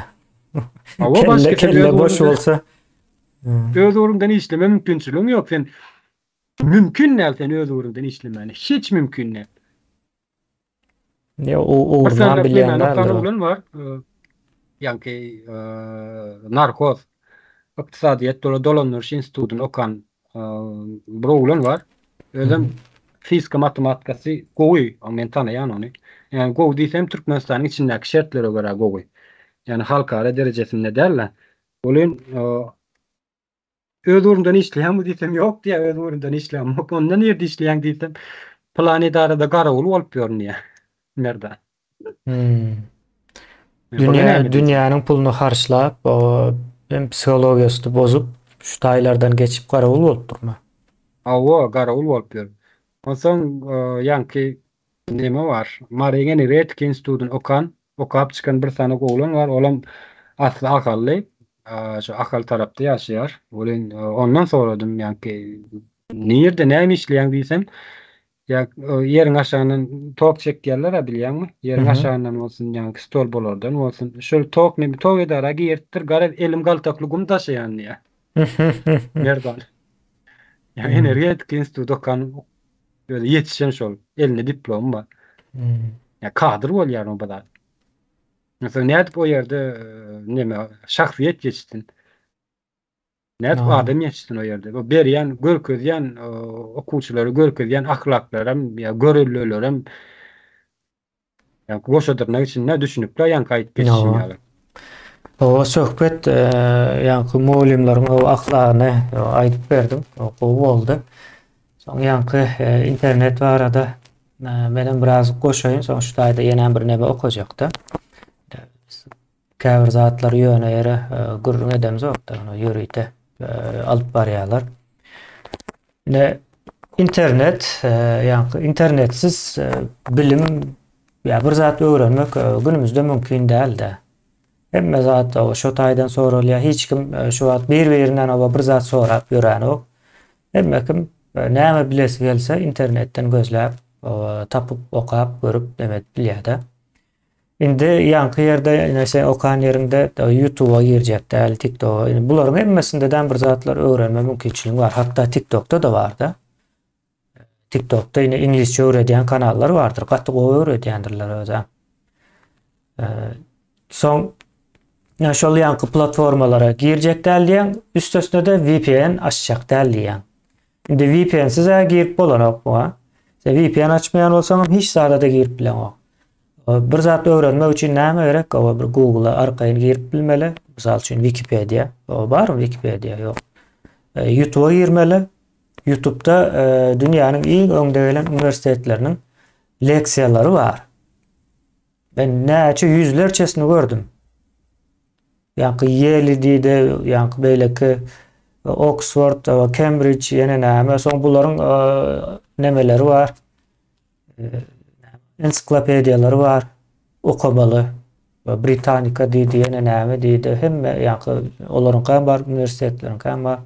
Speaker 1: Hawa, başga kelle boş bolsa.
Speaker 2: Öz ugruňdan işleme mümkinçiligiň ýok. Sen mümkin däl sen öz ugruňdan işlemäne. Hiç mümkin däl.
Speaker 1: Ýa o ugrunam bilýän
Speaker 2: däldir. Oglan bar. Ýaňky narkoz ykdysadyýet dolandyryş institutyny okan bir oglan bar. Özem fizika matematikasy gowy. Men tanaýan ony. Ýani gowy diýsem Türkmenistanyň içindäki şertlere görä gowy. Ýani halkara derejesinde däl-de. Welin Öz ugrumdan işleýäňmi diýsem, ýok diýýär, öz ugrumdan işlämok. Onda nirde işleýäň diýsem, pylan edarada garawul bolup ýörün diýýär. Merdan.
Speaker 1: Hmm. Dünýä, dünýäniň puluny harçlap, o hem psihologiýasyny bozup, şu taýlardan geçip garawul bolup durma.
Speaker 2: Hawa, garawul bolup ýör. Onsoň ýaňky neme bar, Maryň energetika institutyny okan, okap çykan bir sany oglan bar, olam asly ahally, şu Ahal tarapda ýaşaýar. Welin ondan soradym, ýaňky nirde näme işleýäň diýsem, ýa ýeriň aşagyndan tok çekýärler-ä bilýäňmi? Ýeriň aşagyndan bolsun, ýaňky stolbolardan bolsun. Şol tok neme tok edara giripdir, garaz elim galtakly gum daşaýan diýýär. Merdan. Ýa energetika instituty okan özi ýetişen şol. Elinde diplomy bar. Ýa kadr bolýar o zat. Mesela nädip o ýerde neme şahsyýet ýetişsin? Nädip adam ýetişsin o ýerde? O berýän, görkezýän okuwçylara görkezýän ahlaklaram ýa görellelerem Ýa goşa dyrnak içinde düşünikli ýaňky aýdyp geçişim ýaly.
Speaker 1: Owa söhbet ýaňky mugallymlaryň o ahlagyny aýdyp berdiň. Gowy boldy. Soň ýaňky internet barada menem biraz goşaýyn, soň şu taýda ýene bir neme okajakda. Käbir zatlary ýöne ýere gürrüň edemzok-da, ony ýörite alyp barýarlar. Ine internet, ýaňky internetsiz bilim ýa bir zat öwrenmek günümizde mümkin däl-de. Hemme zat şo taýdan soralýar. Hiç kim şu wagt bir-birinden oba bir zat sorap ýörenok. Hemme kim näme bilesi gelse internetden gözläp, tapyp, okap, görüp neme edip bilýär-de. Indi ýaňky ýerde ine sen okan ýeriňde ýutuba girjek däl, tiktoga. Indi bularyň hemmesindeden bir zatlar öwrenme mümkinçiligiň bar. Hatda tiktokda-da bar-da. Tiktokda ine iňlisçe öwredýän kanallar bardyr. Gaty gowy öwredýändirler özä. Soň ýa şol ýaňky platformalara girjek däl diýýäň, üstesine-de VPN açjak däl diýýäň. Indi VPN-siz-ä girip bolanok muňa. Sen VPN açmaýan bolsaňam hiç zada-da girip bileňok. Bir zat öwrenmek üçin näme gerek? Oba bir Google-a arkaýyn girip bilmeli. Mysal üçin Wikipedia. O barmy Wikipedia? Ýok. E, YouTube-a girmeli. YouTube-da e, dünýäniň iň öňde gelen uniwersitetleriniň leksiýalary bar. Men näçe ýüzlerçesini gördüm. Ýaňky Ýeli diýdi, ýaňky beýleki Oksford, Kembrij, ýene näme. Soň bularyň nemeleri bar. Ensiklopediýalary bar. Okamaly. Britanika diýdi, ýene näme diýdi. Hemme ýaňky olaryňky hem bar, uniwersitetleriňki hem bar.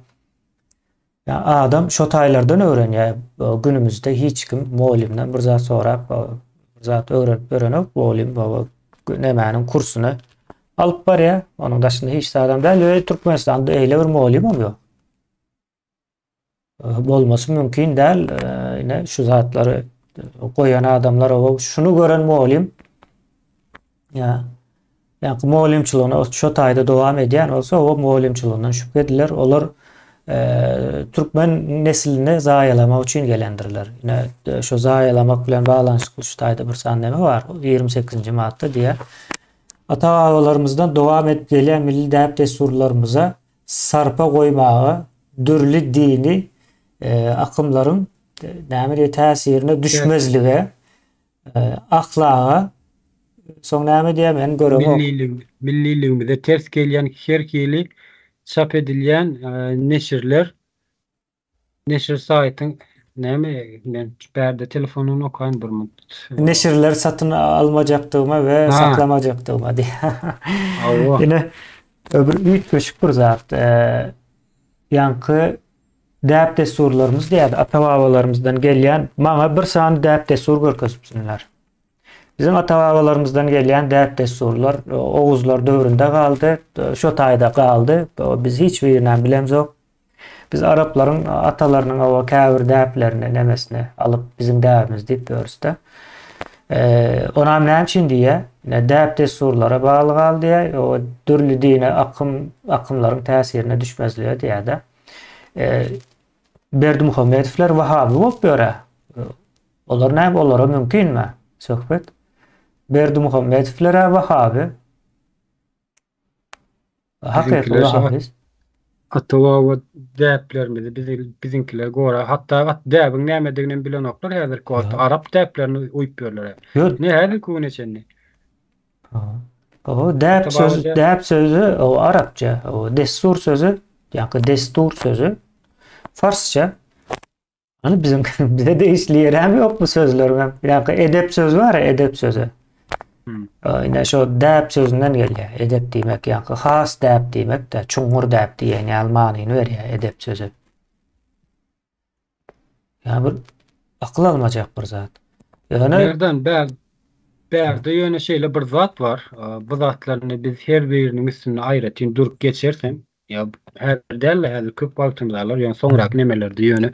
Speaker 1: Ýa adam şo taýlardan öwrenýär. Günümizde hiç kim mugallymdan bir zat sorap, bir zat öwrenip ýörenok. Mugallym baba nämäniň kursuny alyp barýar. Onuň daşynda hiç zadam däl we Türkmenistanda eýle bir mugallymam ýok. Bolmasy mümkin däl. Ine şu zatlary goýan adamlar o şuny gören mugallym Ýa ýaňky mugallymçylygyny şo taýda dowam edýän bolsa, o mugallymçylygyndan şübhe ediler. Olar türkmen neslini zaýalamak üçin gelendirler. Ine şo zaýalamak bilen baglanyşykly şu taýda bir sany neme bar. 28-nji madda diýýär. Ata-babalarymyzdan dowam edip gelýän milli däp-dessurlarymyza sarpa goýmaga, dürli dini akymlaryň näme diýýär täsirine düşmezlige Ahlaga soň näme diýýär men göremok.
Speaker 2: Milliligimize ters gelýän her hili çap edilýän neşirler neşir saýtyň näme men bärde telefondan okaýyn bir minut.
Speaker 1: Neşirler satyn almajakdygyma we saklamajakdygyma diýýär.
Speaker 2: Hawa.
Speaker 1: Ine bir üýtgeşik bir zat. Ýaňky Däp-dessurlarymyz diýýärdi, ata-babalarymyzdan gelýän, maňa bir sany däp-dessur görkezipsinler. Biziň ata-babalarymyzdan gelýän däp-dessurlar oguzlar döwründe galdy, şo taýda galdy. Biz hiç birinem bilemzok. Biz araplaryň atalarynyň oba käbir däplerini nemesini alyp biziň däbimiz diýip ýörüs-de. Onam näme üçin diýýär? Ine däp-dessurlara bagly gal diýýär. O dürli dine akym akymlaryň täsirine düşmezlige diýýär-de. Berdimuhamedowlar wahaby bolup ýör-ä. Olar näme olara mümkinmi söhbet? Berdimuhamedowlar-ä wahaby. Hakyky wahabist.
Speaker 2: Ata-baba däplerimizi biziňkiler gora. Hatda at däbiň nämedigini hem bilenoklar häzirki wagtda. Arap däplerine uýup ýörler. Ne häzirki güne çenli.
Speaker 1: O däp sözi, däp sözi o arapça, o dessur sözi, ýa-da destur sözi farsça. Hany biziň bize degişli ýeri hem ýok bu sözleriň hem. Ýa-da edep sözi bar, edep sözi. Hmm. Ine şo däp sözünden gelýär. Edep diýmek ýa-da has däp diýmek-de, çuňňur däp diýen ýaly manyny berýär edep sözi. Ýa bir akyl almajak bir zat.
Speaker 2: Ýöne Merdan bär bärde ýöne şeýle bir zat bar. Bu zatlaryny biz her biriniň üstünde aýratyn durup geçersem, Ýa häzir däl-de, häzir köp wagtymyz alar, ýöne soňraky nemelerde ýöne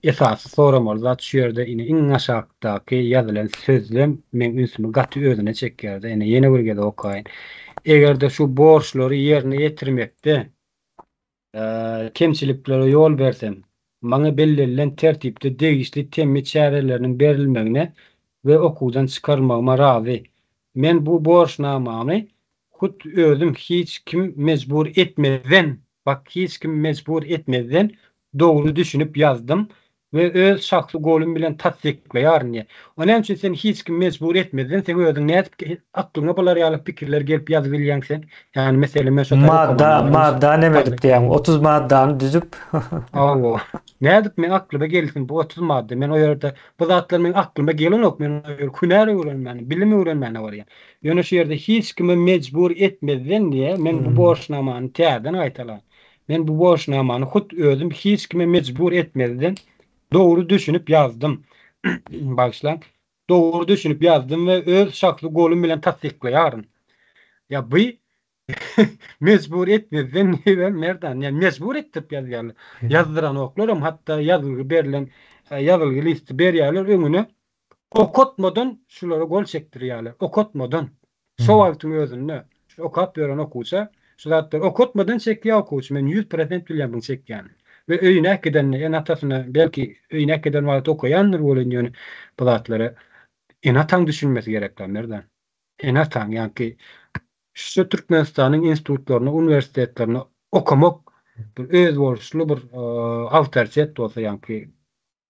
Speaker 2: esasy soramaly zat şu ýerde ine iň aşakdaky ýazylan sözlem meň ünsümi gaty özüne çekýärde ine ýene bir gezek okaýyn. Eger-de şu borçlary ýerine ýetirmekde kemçiliklere ýol bersem, maňa bellenilen tertipde degişli temmi çäreleriniň berilmegine we okuwdan çykarylmagyma razy. Men bu borçnamany Hut özüm hiç kim mejbur etmezden, bak hiç kim mejbur etmezden dogry düşünip ýazdym we öz şahsy golum bilen tassyklaýaryn diýýär. O näme üçin sen hiç kim mejbur etmezden seň özüň nädip aklyňa bular ýaly pikirler gelip ýazyp bilýäň sen? Ýagny meselem men şo taýda
Speaker 1: Madda, madda neme edip diýýäň? 30 maddany düzüp.
Speaker 2: Hawa. Nädip meň aklyma gelsin bu 30 madda? Men o ýerde bu zatlar meň aklyma gelenok. Men o ýere hünär öwrenmäne, bilim öwrenmäne barýan. Ýöne şu ýerde hiç kimi mejbur etmezden diýýär, men bu borçnamany täzeden gaýtalaýyn. Men bu borçnamany hut özüm hiç kime mejbur etmezden dogry düşünip ýazdym. Bagyşlaň. Dogry düşünip ýazdym we öz şahsy golum bilen tassyklaýaryn. Ýa bu mejbur etmezden diýibem Merdan, ýa mejbur etdirip ýazýarlar. Ýazdyranoklar hem hatda ýazylgy berlen ýazylgy listi berýärler öňüne. Okatmadan şulara gol çekdirýärler. Okatmadan. Şo wagtyň özünde şu okap ýören okuwça şu zatlary okatmadan çekýär okuwçy. Men 100% bilýän muny çekýänini. We öýüne äkidende ene-atasyna belki öýüne äkiden wagty okaýandyr welin ýöne bu zatlara ene-ataň düşünmesi gerekler Merdan. Ene-ataň ýaňky şu Türkmenistanyň institutlaryna, uniwersitetlerine okamak bir özboluşly bir awtoritet bolsa ýaňky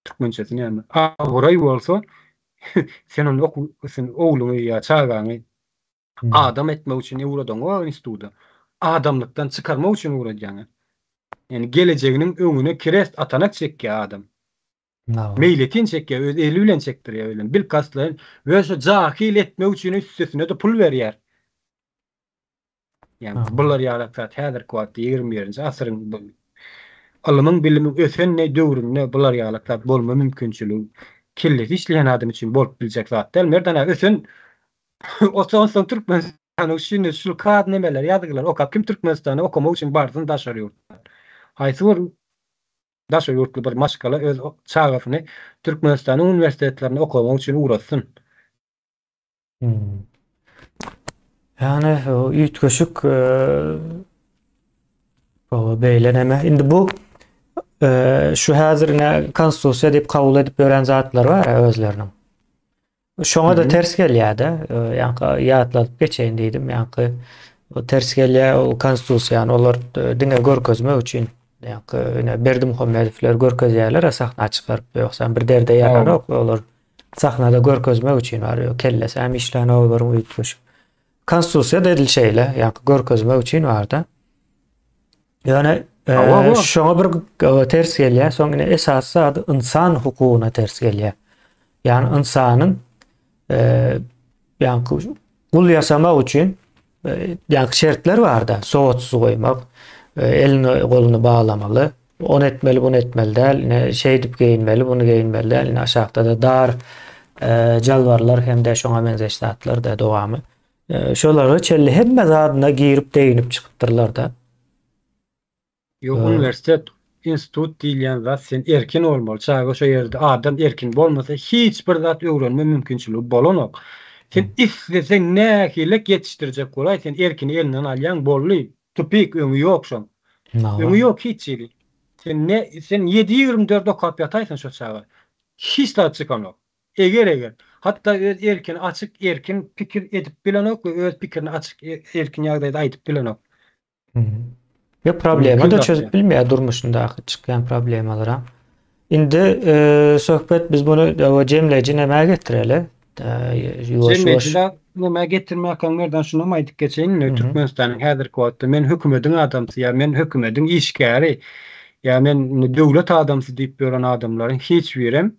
Speaker 2: Türkmençesi näme? Abraý bolsa, sen ony okuw, sen ogluňy ýa çagaňy adam etmek üçin ugradyňok instituta. Adamlykdan çykarmak üçin ugradýaň. Ýani gelejeginiň öňüne krest atanak çekýär adam. Meýletin çekýär, öz eli bilen çekdirýär özüni. Bilkastlaýyn we şo jahyl etmek üçin üstesine-de pul berýär. Ýagny bular ýaly zat häzirki wagtda 21-nji asyryň bu ylmyň bilimiň ösen döwründe bular ýaly zat bolma mümkinçiligi kellesi işleýän adam üçin bolup biljek zat däl. Merdana ösen onsoň Türkmenistanyň şindi şul kad nemeler ýazgylar okap kim Türkmenistana okamak üçin barsyn daşary ýurtdan. Haýsy bir daşary ýurtly bir maşgala öz çagasyny Türkmenistanyň uniwersitetlerine okamak üçin ugratsyn.
Speaker 1: Hmm. Ýagny üýtgeşik o beýle näme. Indi bu şu häzir ine konstitusiýa diýip kabul edip ýören zatlar bar özleriniň. Şoňa da ters gelýär-de. Ýaňky ýatladyp geçeýin diýdim. Ýaňky ters gelýär ol konstitusiýany olar diňe görkezmek üçin ýaňky ine Berdimuhamedowlar görkezýärler sahna çykaryp ýogsa bir derde ýaranok olar. Sahnada görkezmek üçin bar ýok kellesi hem işlänok olaryň üýtgeşik. Konstitusiýa da edil şeýle, ýa görkezmek üçin barda. Ýöne e, şoňa bir e, ters gelýär, soň ine esasy zady ynsan hukugyna ters gelýär. Ýagny ynsanyň e, ýagny gul ýasamak üçin Ýaňky şertler barda, sowatsyz goýmak, elini goluny baglamaly, ony etmeli, buny etmeli däl, ine şeýdip geýinmeli, buny geýinmeli däl, ine aşakda-da dar jalbarlar hem-de şoňa meňzeş zatlar-da dowamy. Şolara çenli hemme zadyna girip deginip çykypdyrlar-da.
Speaker 2: Ýok, uniwersitet. Institut diýilýän zat sen erkin bolmaly. Çaga şo ýerde adam erkin bolmasa hiç bir zat öwrenme mümkinçiligi bolanok. Sen isleseň nähilek ýetişdirjek bolaý sen erkini elinden alýaň boldy. Tupik öňi ýok şoň. Öňi ýok hiç hili. Sen ne sen ýedi 24 okap ýataýsyn şo çaga. Hiç zat çykanok. Eger eger. Hatda öz erkini açyk erkin pikir edip bilenok we öz pikirini açyk erkin ýagdaýda aýdyp bilenok.
Speaker 1: Ýok problema da çözüp bilmeýär durmuşyndaky çykýan problemalara. Indi e, söhbet biz bunu jemleýji nämä getireli?
Speaker 2: Ýuwaş ýuwaş. Nämä getirmäkäň Merdan şunam aýdyp geçeýin indi Türkmenistanyň häzirki wagtda men hökümediň adamsy ýa men hökümediň işgäri ýa men döwlet adamsy diýip ýören adamlaryň hiç birem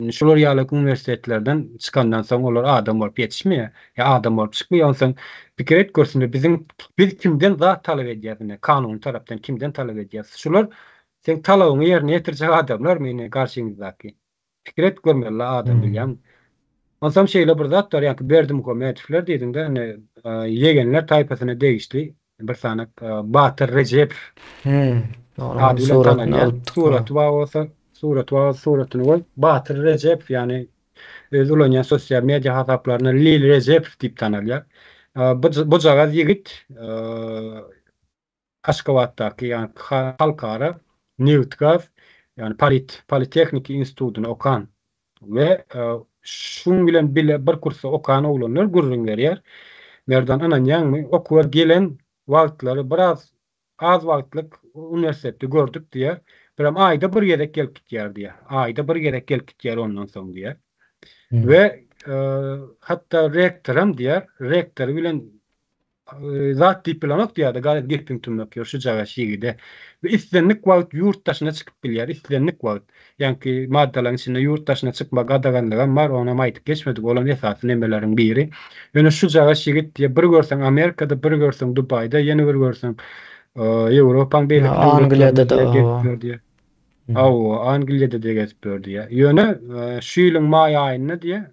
Speaker 2: Indi şular ýaly uniwersitetlerden çykandan soň olar adam bolup ýetişmeýär. Ýa adam bolup çykmaýar. Onsoň pikir et görsünler biziň biz kimden zat talap edýäs indi kanuny tarapdan kimden talap edýäs. Şular seň talabyňy ýerine ýetirjek adamlarmy indi garşyňyzdaky. Pikir et görmeli adam bilýäňmi. Onsoň şeýle bir zat bar ýaňky Berdimuhamedowlar diýdiňde indi ýegenler taýpasyna degişli Bir sany Batyr Rejepow ady bilen tanalýar. Suraty bar bolsa, suraty bar bolsa suratyny goý. Batyr Rejepow, ýagny öz ulanýan sosial media hasaplarynda Lil Rejepow diýip tanalýar. Bu bujagaz ýigit Aşgabatdaky, ýagny halkara nebitgaz, ýagny polit politehniki institutyny okan We şuň bilen bile bir kursda okan oglanlar gürrüň berýär. Merdan ynanýaňmy, okuwa gelen wagtlary biraz az wagtlyk uniwersitetde gördük diýýär. Birem aýda bir gezek gelip gitýär diýýär. Aýda bir gezek gelip gitýär ondan soň diýýär. We hatda rektoram diýýär, rektory bilen Zat diýip bilenok diýýärdi, garaz gepiň tümmek ýok şujagaş ýigide. We islendik wagt ýurt daşyna çykyp bilýär, islendik wagt. Ýaňky maddalaryň içinde ýurt daşyna çykma gadaganlygam bar, onam aýdyp geçmedik, olam esasy nemeleriň biri. Ýöne şujagaş ýigit diýýär, bir görseň Amerikada, bir görseň Dubaýda, ýene bir görseň Ýewropaň beýleki döwletlerinde gezip ýör diýýär. Hawa, Angliýada-da gezip ýör diýýär. Ýöne şu ýylyň maý aýynda diýýär,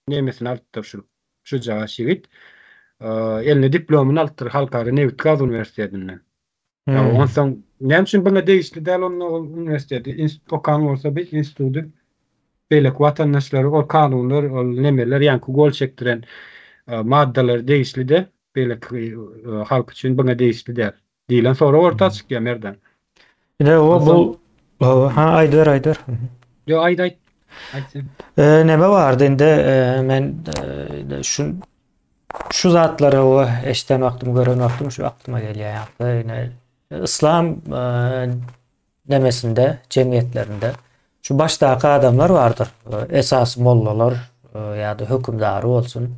Speaker 2: nemesini alypdyr şu şujagaş ýigit. Eline diplomyny alypdyr Halkara nebit-gaz uniwersitetinden. Hmm. Onsoň näme üçin buňa degişli däl onda ol uniwersiteti okan bolsa bir instituty beýleki watandaşlary ol kanunlar ol nemeler ýaňky gol çekdiren maddalar degişli de beýleki halk üçin buňa degişli däl diýlen sorag orta çykýar Merdan.
Speaker 1: Ine o bu ha aýdyber aýdyber.
Speaker 2: Ýok aýt aýt. Aýt sen.
Speaker 1: E, neme bardy indi e, men e, şu şu zatlary o eşden wagtym gören wagtym şu aklyma gelýär ýa-da ine yslam e, nemesinde jemgyýetlerinde şu başdaky adamlar bardyr. Esasy mollalar e, ýa-da hökümdary bolsun.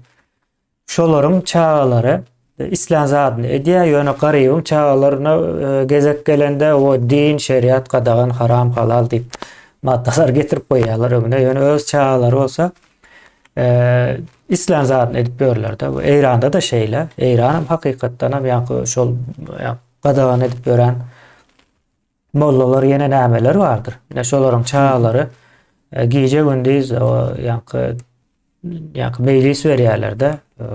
Speaker 1: Şolaryň çagalary islän zadyny edýär, ýöne garybyň çagalaryna gezek gelende o din, şeriat gadagan, haram, halal diýip maddalar getirip goýýarlar öňüne. Ýöne öz çagalary bolsa islän zadyny edip ýörler-de. Bu Eýranda-da şeýle. Eýran hem hakykatdan hem ýaňky şol gadagan edip ýören Mollalar ýene nämeler bardyr. Ine şolaryň çagalary e, gije gündiz o ýaňky ýaňky meýlis berýärler-de, e,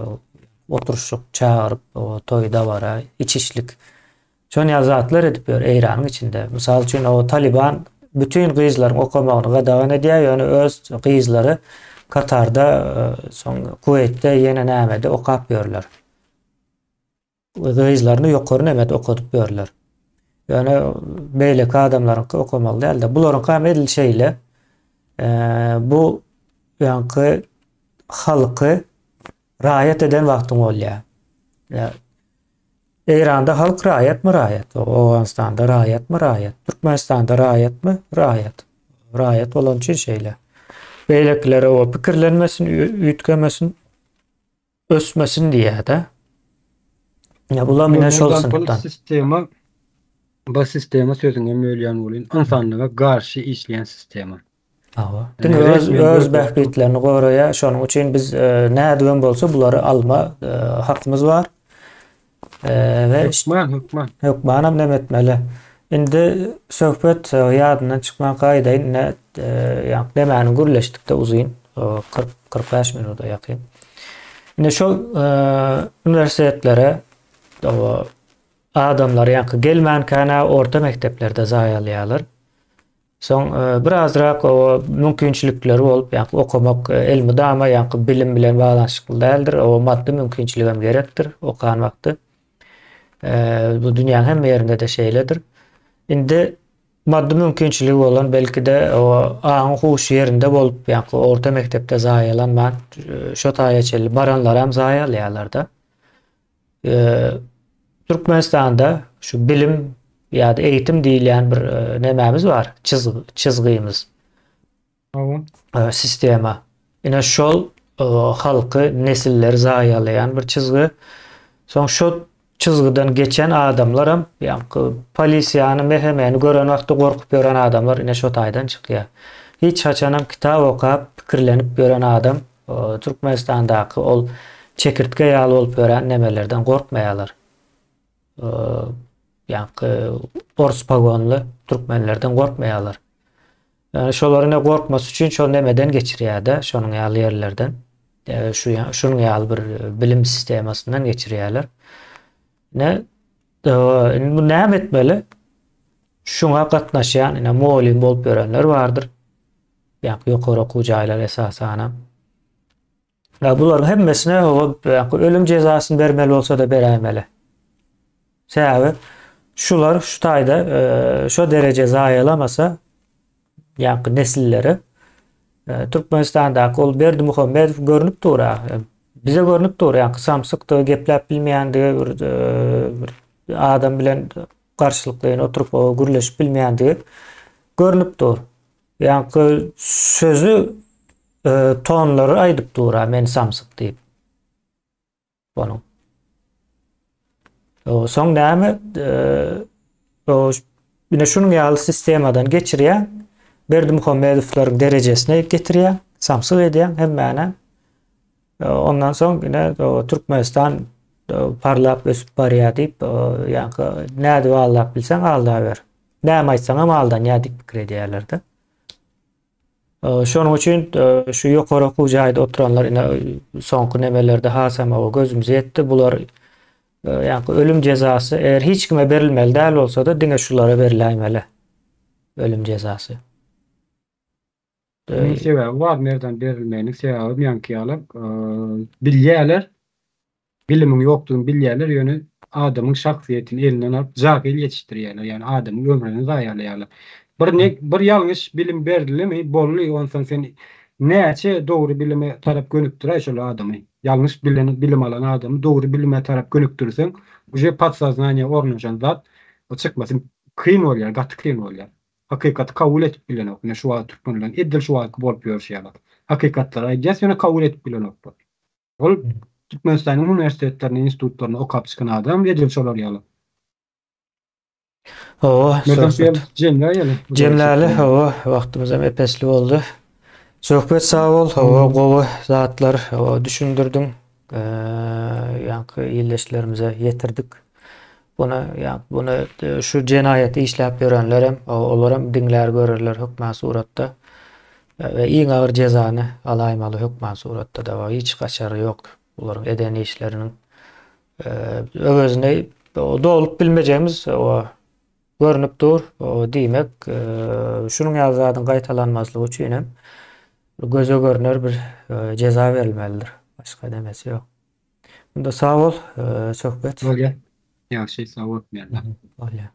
Speaker 1: oturyşyk çagyryp, o toý dabara, içişlik. Şon ýaly zatlar edip ýör Eýranyň içinde. Mysal üçin o Taliban bütin gyzlaryň okamagyny gadagan edýär, ýöne öz gyzlary Katarda, e, soň Kuweýtde ýene nämede okap ýörler. Gyzlaryny ýokary nemede okadyp ýörler. Ýöne beýleki adamlaryňky okamaly däldi. Bularyňky hem edil şeýle. Bu ýaňky halky raýat eden wagtyň bolýar. Eýranda halk raýatmy raýat? Owganystanda raýatmy raýat? Türkmenistanda raýatmy raýat? Raýat bolan üçin şeýle. Beýlekilere o pikirlenmesin, üýtgemesin. Ösmesin diýýär-de. Ýa bulam ine şol synpdan.
Speaker 2: Sistema bu sistema sözüňe bölýän welin ynsanlyga garşy işleýän sistema.
Speaker 1: Hawa. Diňe öz öz bähbitlerini goraýar. Şonuň üçin biz e, nädibem bolsa bulary alma e, hakymyz bar.
Speaker 2: We hökman hökman.
Speaker 1: Hökmanam nem etmeli. Indi söhbet e, ýadyndan çykmanka aýdaýyn, ine e, ýa demäni gürleşdikde uzyn, 40 45 minuta ýakyn. Indi şol e, uniwersitetlere o. adamlar ýaňky gelmänkä-nä orta mekdeplerde zaýalaýarlar. Soň birazrak o mümkinçilikleri bolup, ýaňky okamak elmydama ýaňky bilim bilen baglanyşykly däldir. O maddy mümkinçiligem gerekdir okan wagty. Bu dünýäniň hemme ýerinde-de şeýledir. Indi maddy mümkinçiligi bolan, belki-de o aňy huşy ýerinde bolup, ýaňky orta mekdepde zaýalanman, şo taýa çenli baranlaram zaýalaýarlar-da. Türkmenistanda şu bilim ýa-da eğitim diýilýän bir nemämiz bar, çyzgymyz. Hawa. Sistema. Ine şol halky, nesilleri zaýalaýan bir çyzgy. Soň şo çyzgydan geçen adamlaram, ýaňky polisiýany, MHM-ni gören wagty gorkup ýören adamlar ine şo taýdan çykýar. Hiç haçanam kitap okap, pikirlenip ýören adam Türkmenistandaky ol çekirtge ýaly bolup ýören nemelerden gorkmaýarlar. Ýaňky ors pagonly türkmenlerden gorkmaýarlar. Ýani şolary ne gorkmasy üçin şol nemeden geçirýär-de, şonuň ýaly ýerlerden. Şu şunuň ýaly bir bilim sistemasyndan geçirýärler. Ne indi bu näme etmeli? Şuňa gatnaşýan ine mugallym bolup ýörenler bardyr. Ýa ýokary okuw jaýlary esasanam. Ýa bularyň hemmesine ölüm jezasyny bermeli bolsa-da beräýmeli. Sebäbi şular şu taýda e, şo dereje zaýalamasa ýa nesilleri e, Türkmenistandaky ol Berdimuhamedow görnüp dur. Bize görnüp dur, ýa samsykdygy, gepläp bilmeýändigi bir, e, bir adam bilen garşylyklaýyn oturyp gürleşip bilmeýändigi görnüp dur. Ýaňky sözi tonlary aýdyp dur-a men samsyk diýip. Onuň. Soň näme? O ine şunuň ýaly sistemadan geçirýär. Berdimuhamedowlaryň derejesine getirýär. Samsyk edýär hemmäni. Ondan soň ine Türkmenistan parlap ösüp barýar diýip, ýaňky nädip aldap bilseň aldaber. Näme aýtsaňam aldanýar diýip pikir edýärler-de. Şonuň üçin şu ýokary okuw jaýda oturanlar ine soňky nemelerde hasam o gözümize ýetdi. Bular ýaňky ölüm jezasy eger hiç kime berilmeli däl bolsa-da diňe şulara beriläýmeli ölüm jezasy.
Speaker 2: Munuň sebäbi bar Merdan berilmeginiň sebäbi ýaňky ýaly bilýärler Bilimiň ýokdugyny bilýärler, ýöne adamyň şahsyýetini elinden alyp jahyl ýetişdirýärler, ýagny adamyň ömrüni zaýalaýarlar. Bir ne bir ýalňyş bilim berilimi boldy, onsoň sen näçe dogry bilime tarap gönükdiräý şol adamy. Ýalňyş bilen bilim alan adamy dogry bilime tarap gönükdirseň, uje podsoznaniýa ornaşan zat çykmasy kyn bolýar, gaty kyn bolýar. Hakykaty kabul edip bilenok. Ine şu wagt türkmenleriň edil şu wagtky bolup ýörşi ýaly. Hakykatlary aýdýas ýöne kabul edip bilenoklar. Ol Türkmenistanyň uniwersitetlerinde, institutlarynda okap çykan adam edil şolar ýaly.
Speaker 1: Hawa, söhbet.
Speaker 2: Jemläýeli.
Speaker 1: Jemläli, hawa, wagtymyz hem epesli boldy. Söhbet sag bol, hawa, gowy zatlar, hawa, düşündirdiň. Ýaňky ildeşlerimize ýetirdik. Buny, ýa buny şu jenaýaty işläp ýörenlerem, olaram diňlär görerler hökman suratda. We iň agyr jezany alaýmaly hökman suratda dawa hiç gaçary ýok bularyň eden işleriniň öwezini dolup bilmejegimiz görnüp dur diýmek şunuň ýaly zadyň gaýtalanmazlygy üçin hem göze görner bir jeza berilmelidir başga demesi ýok Unda sag bol söhbet.
Speaker 2: Bolýar. Ýagşy sag bol Merdan.
Speaker 1: Bolýar.